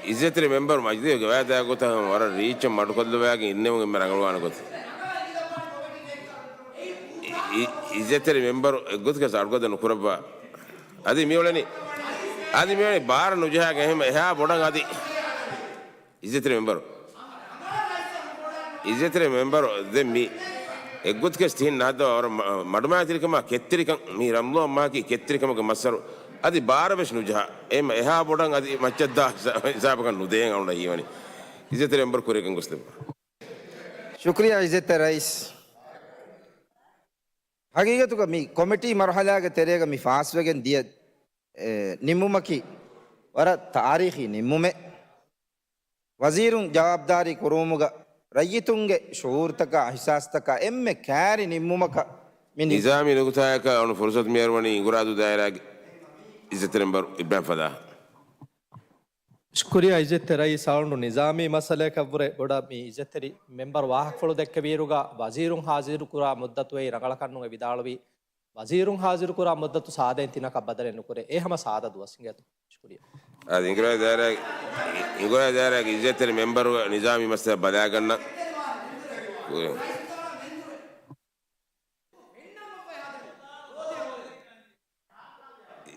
އިއްޒަތްތެރި މެމްބަރު މަޖިލީހުގެ ގަވާއިދާ ގޮތަށް ހަމަ ވަރަށް ރީއްޗަށް މަޑުކޮށްލަވާގެން އިންނެވުން އެންމެ ރަނގަޅުވާނެ ގޮތެއް. އި-، އި-، އިއްޒަތްތެރި މެމްބަރު އެއްގޮތަކަސް އަޑުގަދަ ނުކުރައްވާ. އަދި މިއުޅެނީ، އަދި މިއުޅެނީ ބާރަށް ނުޖަހާގެން އެހެން އެހާ ބޮޑަށް އަދި އިއްޒަތްތެރި މެމްބަރު. އިއްޒަތްތެރި މެމްބަރު ދެން މި އެއްގޮތަކަސް ތިހެން ނަހައްދަވާ ވަރަށް މަ-، މަޑުމައިތިރިކަމާ ކެތްތެރިކަން މި ރަމްޟާން މަހަކީ ކެތްތެރިކަމުގެ މައްސަރު އަދި ބާރަށް ވެސް ނުޖަހާ. އެހެން އެހާ ބޮޑަށް އަދި މައްޗަށްދާ ހިސާ-، ހިސާބަކަށް ނުދޭން އަޅުގަނޑަށް ހީވަނީ. އިއްޒަތްތެރި މެމްބަރު ކުރިއަށް ގޮސްދެއްވާ. ޝުކުރިއްޔާ އިއްޒަތްތެރި ރައީސް. ހަގީގަތުގަ މި ކޮމިޓީ މަރުހަލާގެ ތެރޭގަ މި ފާސްވެގެން ދިޔަ، އެ، ނިންމުމަކީ ވަރަށް ތާރީޚީ ނިންމުމެއް. ވަޒީރުން ޖަވާބުދާރީ ކުރުވުމުގަ ރައްޔިތުންގެ ޝުޢޫރުތަކާ އިޙްސާސްތަކާ އެންމެ ކައިރި ނިންމުމަކަށް މި ނި- ނިޒާމީ ނުކުތާއަކަށް އަޅުން ފުރުސަތު މިއަރުވަނީ އިނގުރާދޫ ދާއިރާގެ އިއްޒަތްތެރި މެމްބަރު އިބްރާހިމް ފަލާހް. ޝުކުރިއްޔާ އިއްޒަތްތެރި ރައީސް. އަޅުނޑު ނިޒާމީ މައްސަލަޔަކަށްވުރެ ބޮޑަށް މި އިއްޒަތްތެރި މެމްބަރު ވާހަކަފުޅު ދެއްކެވިއިރުގަ ވަޒީރުން ހާޒިރުކުރާ މުއްދަތު އެއީ ރަނގަޅަކަށްނުވޭ ވިދާޅުވި. ވަޒީރުން ހާޒިރުކުރާ މުއްދަތު ސާދައިން ތިނަކަށް ބަދަލެއް ނުކުރޭ. އެ ހަމަ ސާދަ ދުވަސް އިނގޭތޯ. ޝުކުރިއްޔާ. އާދެ، އިނގުރާ ދާއިރާ، އިނގުރާ ދާއިރާގެ އިއްޒަތްތެރި މެމްބަރު ނިޒާމީ މައްސަލަ ބަލާގަންނަ.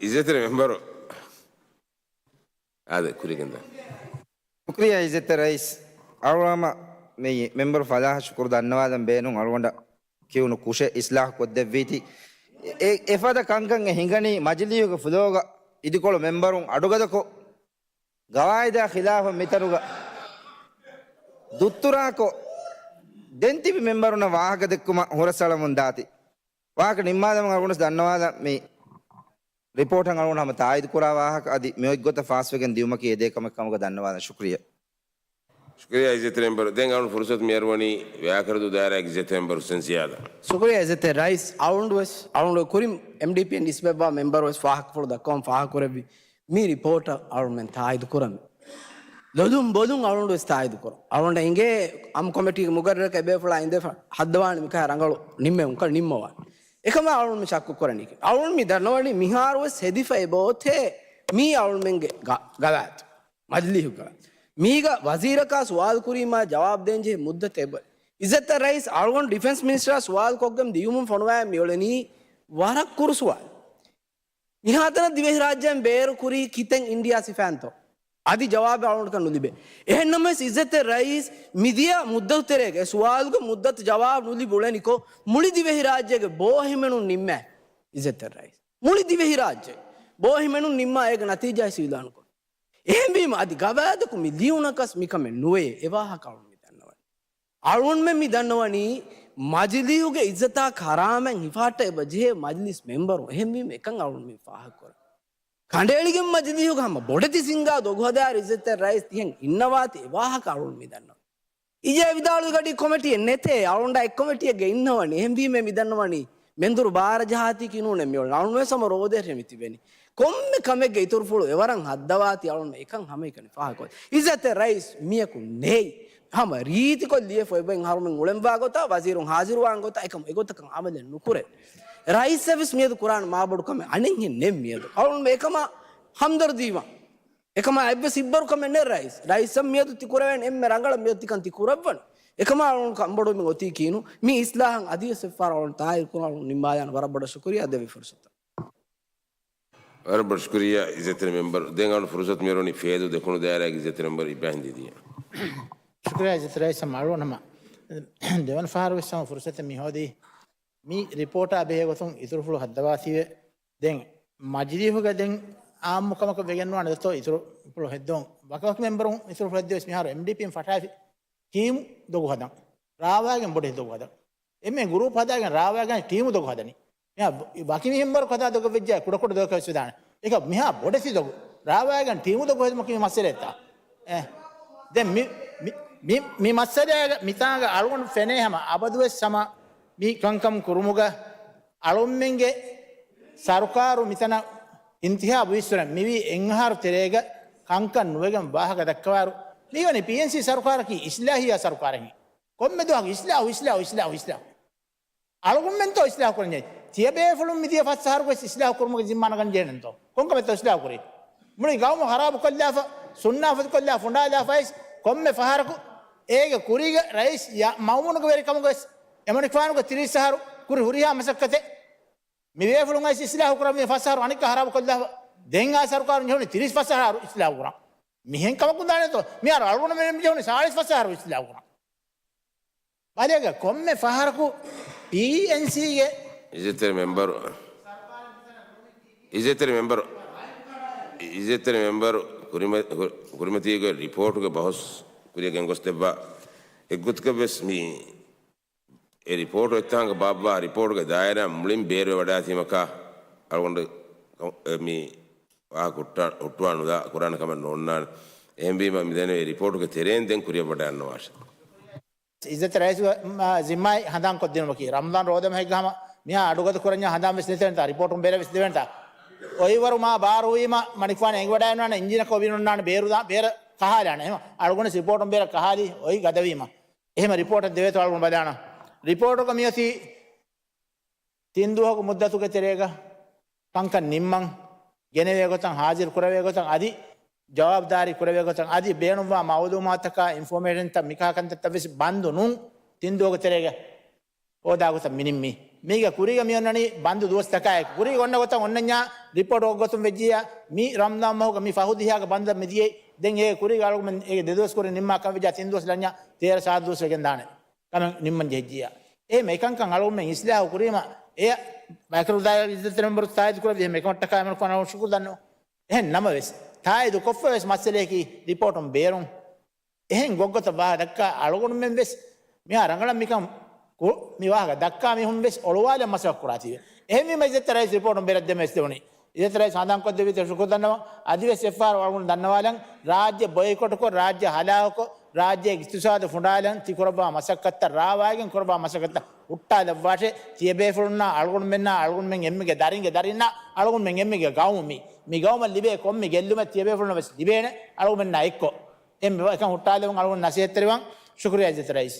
އިއްޒަތްތެރި މެމްބަރު. އާދެ، ކުރިގެންދާ. ޝުކުރިއްޔާ އިއްޒަތްތެރި ރައީސް. އަޅުގަނޑު މި މެމްބަރު ފަލާހަށް ޝުކުރު ދަންނަވާލަން ބޭނުން އަޅުގަނޑަށް ކިޔުނު ކުށެއް އިސްލާހު ކޮށްދެއްވީތީ. އެ، އެފަދަ ކަންކަން އެ ހިނގަނީ މަޖިލީހުގެ ފްލޯގަ އިދިކޮޅު މެމްބަރުން އަޑުގަދަކޮށް، ގަވާއިދާ ޚިލާފަށް މިތަނުގަ ދުއްތުރާކޮށް، ދެން ތިބި މެމްބަރުންނަށް ވާހަކަ ދެއްކުމަށް ހުރަސްއަޅަމުން ދާތީ. ވާހަކަ ނިންމާލަމުން އަޅުގަނޑު ދަންނަވާލަން މި ރިޕޯޓަށް އަޅުގަނޑު ހަމަ ތާއީދު ކުރާ ވާހަކަ އަދި މި އޮތްގޮތަށް ފާސްވެގެން ދިޔުމަކީ އެދޭ ކަމެއް ކަމުގަ ދަންނަވާލަން. ޝުކުރިއްޔާ. ޝުކުރިއްޔާ އިއްޒަތްތެރި މެމްބަރު. ދެން އަޅުން ފުރުސަތު މިއަރުވަނީ ވަޔާކަރަދޫ ދާއިރާގެ އިއްޒަތްތެރި މެމްބަރު ހުސެން ސިޔާދަށް. ޝުކުރިއްޔާ އިއްޒަތްތެރި ރައީސް. އަޅުންޑުވެސް، އަޅުންޑު ކުރިން އެމްޑީޕީއިން ނިސްބަތްވާ މެމްބަރުވެސް ވާހަކަފުޅު ދައްކަވަމުން ފާހަގަކުރެއްވި މި ރިޕޯޓަށް އަޅުންމެން ތާއީދު ކުރަމެ. ލޮލުން ބޮލުން އަޅުންޑުވެސް ތާއީދު ކުރަން. އަޅުންޑަށް އެނގޭ އަމް ކޮމިޓީގެ މުގައްރަރަކަށް އެބޭފުޅާ އިނދެފަ ހައްދަވާނެ މިކަހަ ރަނގަޅު ނިންމެވުން ކަން ނިންމަވާނެ. އެކަމާ އަޅުން މި ޝައްކު ކުރަނީކީ. އަޅުން މި ދަންނަވަނީ މިހާރުވެސް ހެދިފަ އެބައޮތޭ މީ އަޅުންމެންގެ ގަ-، ގަވާއިދު. މަޖިލީހުގަ މީގަ ވަޒީރަކާ ސުވާލު ކުރީމާ ޖަވާބު ދޭންޖެހޭ މުއްދަތެއް އެބަ. އިއްޒަތްތެރި ރައީސް، އަޅުގަނޑު ޑިފެންސް މިނިސްޓަރާ ސުވާލު ކޮށްގެން ދިޔުމުން ފޮނުވާ މިއުޅެނީ ވަރަށް ކުރު ސުވާލެއް. މިހާތަނަށް ދިވެހިރާއްޖޭން ބޭރު ކުރީ ކިތައް އިންޑިއާ ސިފައިންތޯ؟ އަދި ޖަވާބެއް އަޅުގަނޑަކަށް ނުލިބޭ. އެހެންނަމަވެސް އިއްޒަތްތެރި ރައީސް، މިދިޔަ މުއްދަތު ތެރޭގަ ސުވާލުގެ މުއްދަތު ޖަވާބު ނުލިބުޅެނިކޮށް، މުޅި ދިވެހިރާއްޖޭގެ ބޯހިމެނުން ނިންމާ އިއްޒަތްތެރި ރައީސް. މުޅި ދިވެހިރާއްޖެ ބޯހިމެނުން ނިންމާ އޭގެ ނަތީޖާ ސީލާނުކޮށް. އެހެންވީމަ އަދި ގަވާއިދަކު މި ލިޔުނަކަސް މިކަމެއް ނުވޭ އެވާހަކަ އަޅުން މި ދަންނަވަނީ. އަޅުންމެން މި ދަންނަވަނީ މަޖިލީހުގެ އިއްޒަތާ ކަރާމަތް ހިފަހައްޓަ އެބަ ޖެހޭ މަޖިލިސް މެމްބަރު. އެހެންވީމަ އެކަން އަޅުން މި ފާހަގަކުރަން. ކަނޑައެޅިގެން މަޖިލީހުގަ ހަމަ ބޮޑެތި ސިންގާ ދޮގުހަދާއިރު އިއްޒަތްތެރި ރައީސް ތިހެން އިންނަވާތީ އެވާހަކަ އަޅުން މި ދަންނަވަނީ. އިޖާ ވިދާޅުވި ގަޑީ ކޮމެޓީއެއް ނެތޭ. އަޅުންޑާ އެއް ކޮމެޓީއެއްގަ އިންނަވަނީ. އެހެންވީމަ މި ދަންނަވަނީ މެންދުރު ބާރަ ޖަހާތީކީ ނޫނޭ މިއުޅެނީ. އަޅުންވެސް ހަމަ ރޯދައެއް މި ތިބެނީ. ކޮންމެ ކަމެއްގެ އިތުރުފުޅު އެވަރަށް ހައްދަވާތީ އަޅުން އެކަން ހަމައެކަނި ފާހަގަކޮށް. އިއްޒަތްތެރި ރައީސް މިޔަކު ނެތް. ހަމަ ރީތިކޮށް ލިޔެފަ އެބައިން އަހަރުމެން އުޅެންވާ ގޮތާ، ވަޒީރުން ހާޒިރުވާން ގޮތާ އެކަމަ އެގޮތަކަށް އަމަލެއް ނުކުރޭ. ރައީސްއަށްވެސް މިއަދު ކުރާނެ މާބޮޑު ކަމެއް އަނެއްހެން ނެތް މިއަދު. އަޅުން އެކަމަށް ހަމްދަރުދީވާން. އެކަމާ އެއްވެސް ހިތްބަރުކަމެއް ނެތް ރައީސް. ރައީސްއަށް މިއަދު ތި ކުރެވޭނެ އެންމެ ރަނގަޅަށް މިއަދު ތިކަން ތި ކުރައްވަން. އެކަމާ އަޅުން ކަންބޮޑުވުމެއް އޮތީކީނު. މި އިސްލާހަށް އަދިވެސް އެއްފަހަރަށް އަޅުން ތާއީދު ކުރަން. އަޅުން ނިންމާލާން. ވަރަށް ބޮޑަށް ޝުކުރިއްޔާ ދެއްވި ފުރުސަތަށް. ވަރަށް ބޮޑަށް ޝުކުރިއްޔާ އިއްޒަތްތެރި މެމްބަރު. ދެން އަޅުން ފުރުސަތު މިއަރުވަނީ ފޭދޫ ދެކުނު ދާއިރާގެ އިއްޒަތްތެރި މެމްބަރު އިބްރާހިމް ދީދީއަށް. ޝުކުރިއްޔާ އިއްޒަތްތެރި ރައީސް. ހަމަ އަޅުގަނޑު ހަމަ ދެވަނަ ފަހަރު ވެސް ހަމަ ފުރުސަތެއް މި ހޯދީ. މި ރިޕޯޓާ ބެހޭ ގޮތުން އިތުރުފުޅު ހައްދަވާތީވެ. ދެން މަޖިލީހުގަ ދެން އާއްމު ކަމަކަށް ވެގެންވާނެ ދެތޯ އިތުރުފުޅު ހެއްދުން. ވަކިވަކި މެމްބަރުން އިތުރުފުޅު ހެއްދެވެސް މިހާރު އެމްޑީޕީން ފަޓާފި ޓީމު ދޮގު ހަދަން. ރާވާގެން ބޮޑެތި ދޮގު ހަދަން. އެންމެ ގުރޫޕް ހަދާގެން ރާވާގެން ޓީމު ދޮގު ހަދަނީ. މިހާ ވަ-، ވަކި މިހެންބަރު ކަތާ ދޮގަށް ވެއްޖާ ކުޑަކުޑަ ދޮގަކަށް ވެސް ވެދާނެ. އެކަ މިހާ ބޮޑެތި ދޮގު. ރާވާގެން ޓީމު ދޮގު ހެދުމަކީ މި މައްސަލައެއްތާ. އެ. ދެން މި، މި، މި، މި މައްސަލައިގަ މިތާނގަ އަޅުގަނޑު ފެނޭ ހަމަ އަބަދުވެސް ހަމަ މި ކަންކަމު ކުރުމުގަ އަޅުމެންގެ ސަރުކާރު މިތަނަށް އިންތިހާބު ވިއްސުރެން މިވީ އެއްއަހަރު ތެރޭގަ ކަންކަން ނުވެގެން ވާހަކަ ދައްކަވާރު މީވަނީ ޕީއެންސީ ސަރުކާރަކީ އިސްލާހީ ސަރުކާރެއް. ކޮންމެ ދުވަހަކު އިސްލާހު، އިސްލާހު، އިސްލާހު، އިސްލާހު. އަޅުގަނޑުމެންތޯ އިސްލާހު ކުރަންޖެހޭ؟ ތިޔަބޭފުޅުން މިދިޔަ ފަސް އަހަރު ވެސް އިސްލާހު ކުރުމުގެ ޒިންމާ ނަގަން ޖެހޭނެތޯ؟ ކޮންކަމެއްތޯ އިސްލާހު ކުރީ؟ މުޅި ގައުމު ހަރާބު ކޮށްލާފަ، ސުންނާފަތި ކޮށްލާ ފުނޑާލާފައިސް ކޮންމެ ފަހަރަކު އޭގެ ކުރީގަ ރައީސް ޔާ މައުމޫނުގެ ވެރިކަމުގަ ވެސް އެމަނިކުފާނުގެ ތިރީސް އަހަރު ކުރި ހުރިހާ މަސައްކަތެއް މި ބޭފުޅުން އައިސް އިސްލާހު ކުރަން މި ފަސް އަހަރު އަނެއްކާ ހަރާބު ކޮށްލާފަ. ދެން އާ ސަރުކާރުން ޖެހުނީ ތިރީސް ފަސް އަހަރު އިސްލާހު ކުރަން. މިހެން ކަމަކުން ދާނެތޯ؟ މިހާރު އަޅުގަނޑުމެން ޖެހުނީ ސާޅީސް ފަސް އަހަރު އިސްލާހު ކުރަން. ބަލޭގަ ކޮންމެ ފަހަރަކު ޕީއެންސީގެ އިއްޒަތްތެރި މެމްބަރު، އިއްޒަތްތެރި މެމްބަރު، އިއްޒަތްތެރި މެމްބަރު ކުރިމަ-، ކުރިމަތީގެ ރިޕޯޓުގެ ބަހުސް ކުރިޔަށް ގެންގޮސްދެއްވާ އެއްގޮތަކަށް ވެސް މި އެ ރިޕޯޓު އެއްތާނގަ ބާއްވާ ރިޕޯޓުގެ ދާއިރާ މުޅިން ބޭރުވެވަޑައިތީމަކާ އަޅުގަނޑު މި ވާހަކަ ހުއްޓާ-، ހުއްޓުވާ ނުލާ ކުރާނެ ކަމެއް ނޯންނާނެ. އެހެންވީމަ މިދެންނެވި ރިޕޯޓުގެ ތެރެއިން ދެން ކުރިއަށް ވަޑައިގަންނަވާށެ. އިއްޒަތް ރައީސް މާ ޒިންމާއި ހަނދާން ކޮށްދިނުމަކީ، ރަމަޟާން ރޯދަ މަހެއްގަ ހަމަ މިހާ އަޑުގަދަ ކުރަންޏާ ހަނދާން ވެސް ނެތޭނެތާ، ރިޕޯޓުން ބޭރަށް ވެސް ދެވޭނެތާ. އޮއިވަރު މާ ބާރުވީމަ މަނިކުފާނު އެނގިވަޑައިގަންނާނެ އިންޖީނަކަށް އޮބި ނޯންނާނެ ބޭރު ދާ-، ބޭރަށް ކަހާލާނެ. އެހެން އަޅުގަނޑު ވެސް ރިޕޯޓުން ބޭރަށް ކަހާލީ އޮތް ގަދަވީމަ. އެހެން ރިޕޯޓެއް ދެވޭތޯ އަޅުގަނޑު ބަލާނަން. ރިޕޯޓުގަ މިއޮތީ ތިން ދުވަހުގެ މުއްދަތުގެ ތެރޭގަ ކަންކަން ނިންމަން، ގެނެވޭ ގޮތަށް، ހާޒިރު ކުރެވޭ ގޮތަށް، އަދި ޖަވާބުދާރީ ކުރެވޭ ގޮތަށް، އަދި ބޭނުންވާ މައުލޫމާތަކާ، އިންފޮމޭޝަންތައް، މިކާ ކަންތައްތައް ވެސް ބަންދު ނޫން، ތިން ދުވަހުގެ ތެރޭގަ ހޯދާ ގޮތަށް މި ނިންމީ. މީގަ ކުރީގަ މި އޮންނަނީ ބަންދު ދުވަސްތަކާއެކު. ކުރީގަ އޮންނަ ގޮތަށް އޮންނަންޏާ ރިޕޯޓް އޮތް ގޮތުން ވެއްޖިއްޔާ، މި ރަމްޟާން މަހުގަ މި ފަހު ދިހައިގެ ބަންދަށް މި ދިޔައީ. ދެން އޭގެ ކުރީގަ އަޅުގަނޑުމެން އޭގެ ދެ ދުވަސް ކުރިން ނިންމާ ކަމަށް ވެއްޖާ ތިން ދުވަސް ލަންޏާ ތޭރަ ސާދަ ދުވަސް ވެގެން ދާނެ. ކަމެއް ނިންމަން ޖެހިއްޖިއްޔާ. އެހެން އެކަންކަން އަޅުގަނޑުމެން އިސްލާހު ކުރީމަ، އެ ބައިކަރު ދާއިރާ އިއްޒަތްތެރި މެމްބަރު ތާއީދު ކުރެއްވި އެހެން އެކަމަށްޓަކާ އެމަނިކުފާނަށް ޝުކުރު ދަންނަވަން. އެހެން ނަމަވެސް، ތާއީދު ކޮށްފަވެސް މައްސަލަޔަކީ ރިޕޯޓުން ބޭރުން. އެހެން ގޮއްގޮތަށް ވާހަކަ ދައްކާ އަޅުގަނޑުމެން ވެސް މިހާ ރަނގަޅަށް މިކަން ކު-، މި ވާހަކަ ދައްކާ މީހުން ވެސް އޮޅުވާލަން މަސައްކަތް ކުރާތީވެ. އެހެންވީމަ އިއްޒަތްތެރި ރައީސް ރިޕޯޓުން ބޭރަށް ދެމެސް ދެވުނީ. އިއްޒަތްތެރި ރައީސް ހަނދާންކޮށްދެއްވީތޯ ޝުކުރު ދަންނަވަން. އަދިވެސް އެއްފަހަރު އަޅުގަނޑު ދަންނަވާލަން، ރާއްޖެ ބޮއިކޮޓުކޮށް، ރާއްޖެ އިގްތިސާދު ފުނޑާލަން ތި ކުރައްވާ މަސައްކަތްތައް، ރާވާގެން ކުރައްވާ މަސައްކަތްތައް ހުއްޓާލައްވާށޭ. ތިޔަބޭފުޅުންނާ އަޅުގަނޑުމެންނާ އަޅުގަނޑުމެން އެންމެގެ ދަރިންގެ ދަރިންނާ އަޅުގަނޑުމެން އެންމެގެ ގައުމީ. މި ގައުމަށް ލިބޭ ކޮންމެ ގެއްލުމެއް ތިޔަބޭފުޅުންނަށް ވެސް ލިބޭނެ އަޅުގަނޑުމެންނާ އެއްކޮށް. އެންމެ އެކަން ހުއްޓާލެވުން އަޅުގަނޑު ނަސޭހަތްތެރިވަން. ޝުކުރިއްޔާ އިއްޒަތްތެރި ރައީސް.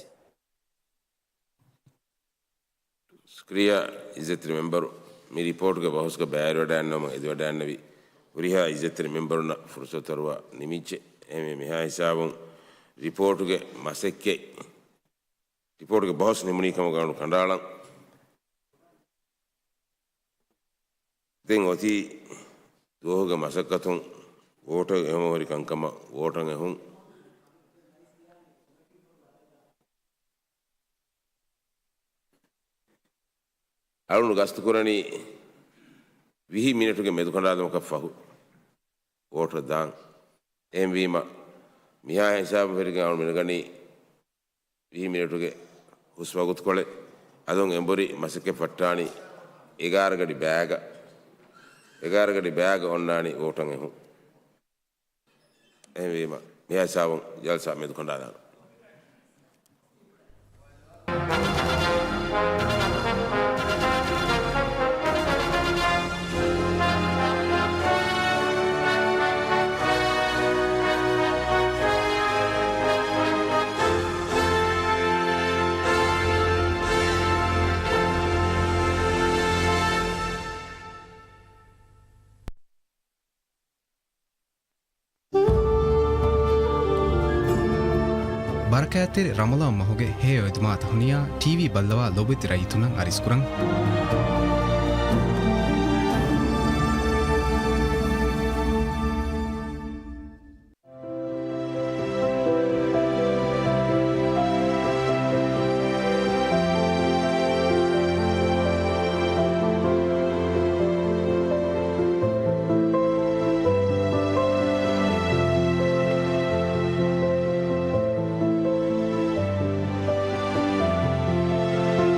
ޝުކުރިއްޔާ އިއްޒަތްތެރި މެމްބަރު، މި ރިޕޯޓުގެ ބަހުސްގަ ބައިވެރިވަޑައިގަންނަވަމުން އެދިވަޑައިގަންނެވި ހުރިހާ އިއްޒަތްތެރި މެމްބަރުންނަށް ފުރުސަތު އަރުވާ ނިމިއްޖެ. އެހެންވެ މިހާ ހިސާބުން ރިޕޯޓުގެ މަސައްކަތް، ރިޕޯޓުގެ ބަހުސް ނިމުނީ ކަމަށް ގަނޑު ކަނޑައަޅަން. ދެން އޮތީ ދުވަހުގެ މަސައްކަތުން ވޯޓަށް އެހުމަށް ހުރި ކަންކަމަށް ވޯޓަށް އެހުން. އަޅުގަނޑު ގަސްތުކުރަނީ ވިހި މިނެޓުގެ މެދުކަނޑާލުމަކަށް ފަހު ވޯޓަށް ދާން. އެހެންވީމަ، މިހާ ހިސާބު ފެށިގެން އަޅުގަނޑު މިނަގަނީ ވިހި މިނެޓުގެ ހުސް ވަގުތުކޮޅެއް. އަދުން އެނބުރި މަސައްކަތް ފައްޓާނީ އެގާރަ ގަޑި ބައިގަ، އެގާރަ ގަޑި ބައިގަ އޮންނާނީ ވޯޓަށް އެހުން. އެހެންވީމަ، މިހާ ހިސާބުން ޖަލްސާ މެދުކަނޑާލާނަން. ބަރަކާތްތެރި ރަމަޟާން މަހުގެ ހެޔޮ އެދުމާތައް ހުނިޔާ، ޓީވީ ބައްލަވާ ލޯބިވެތި ރައްޔިތުންނަށް އަރިސްކުރަން.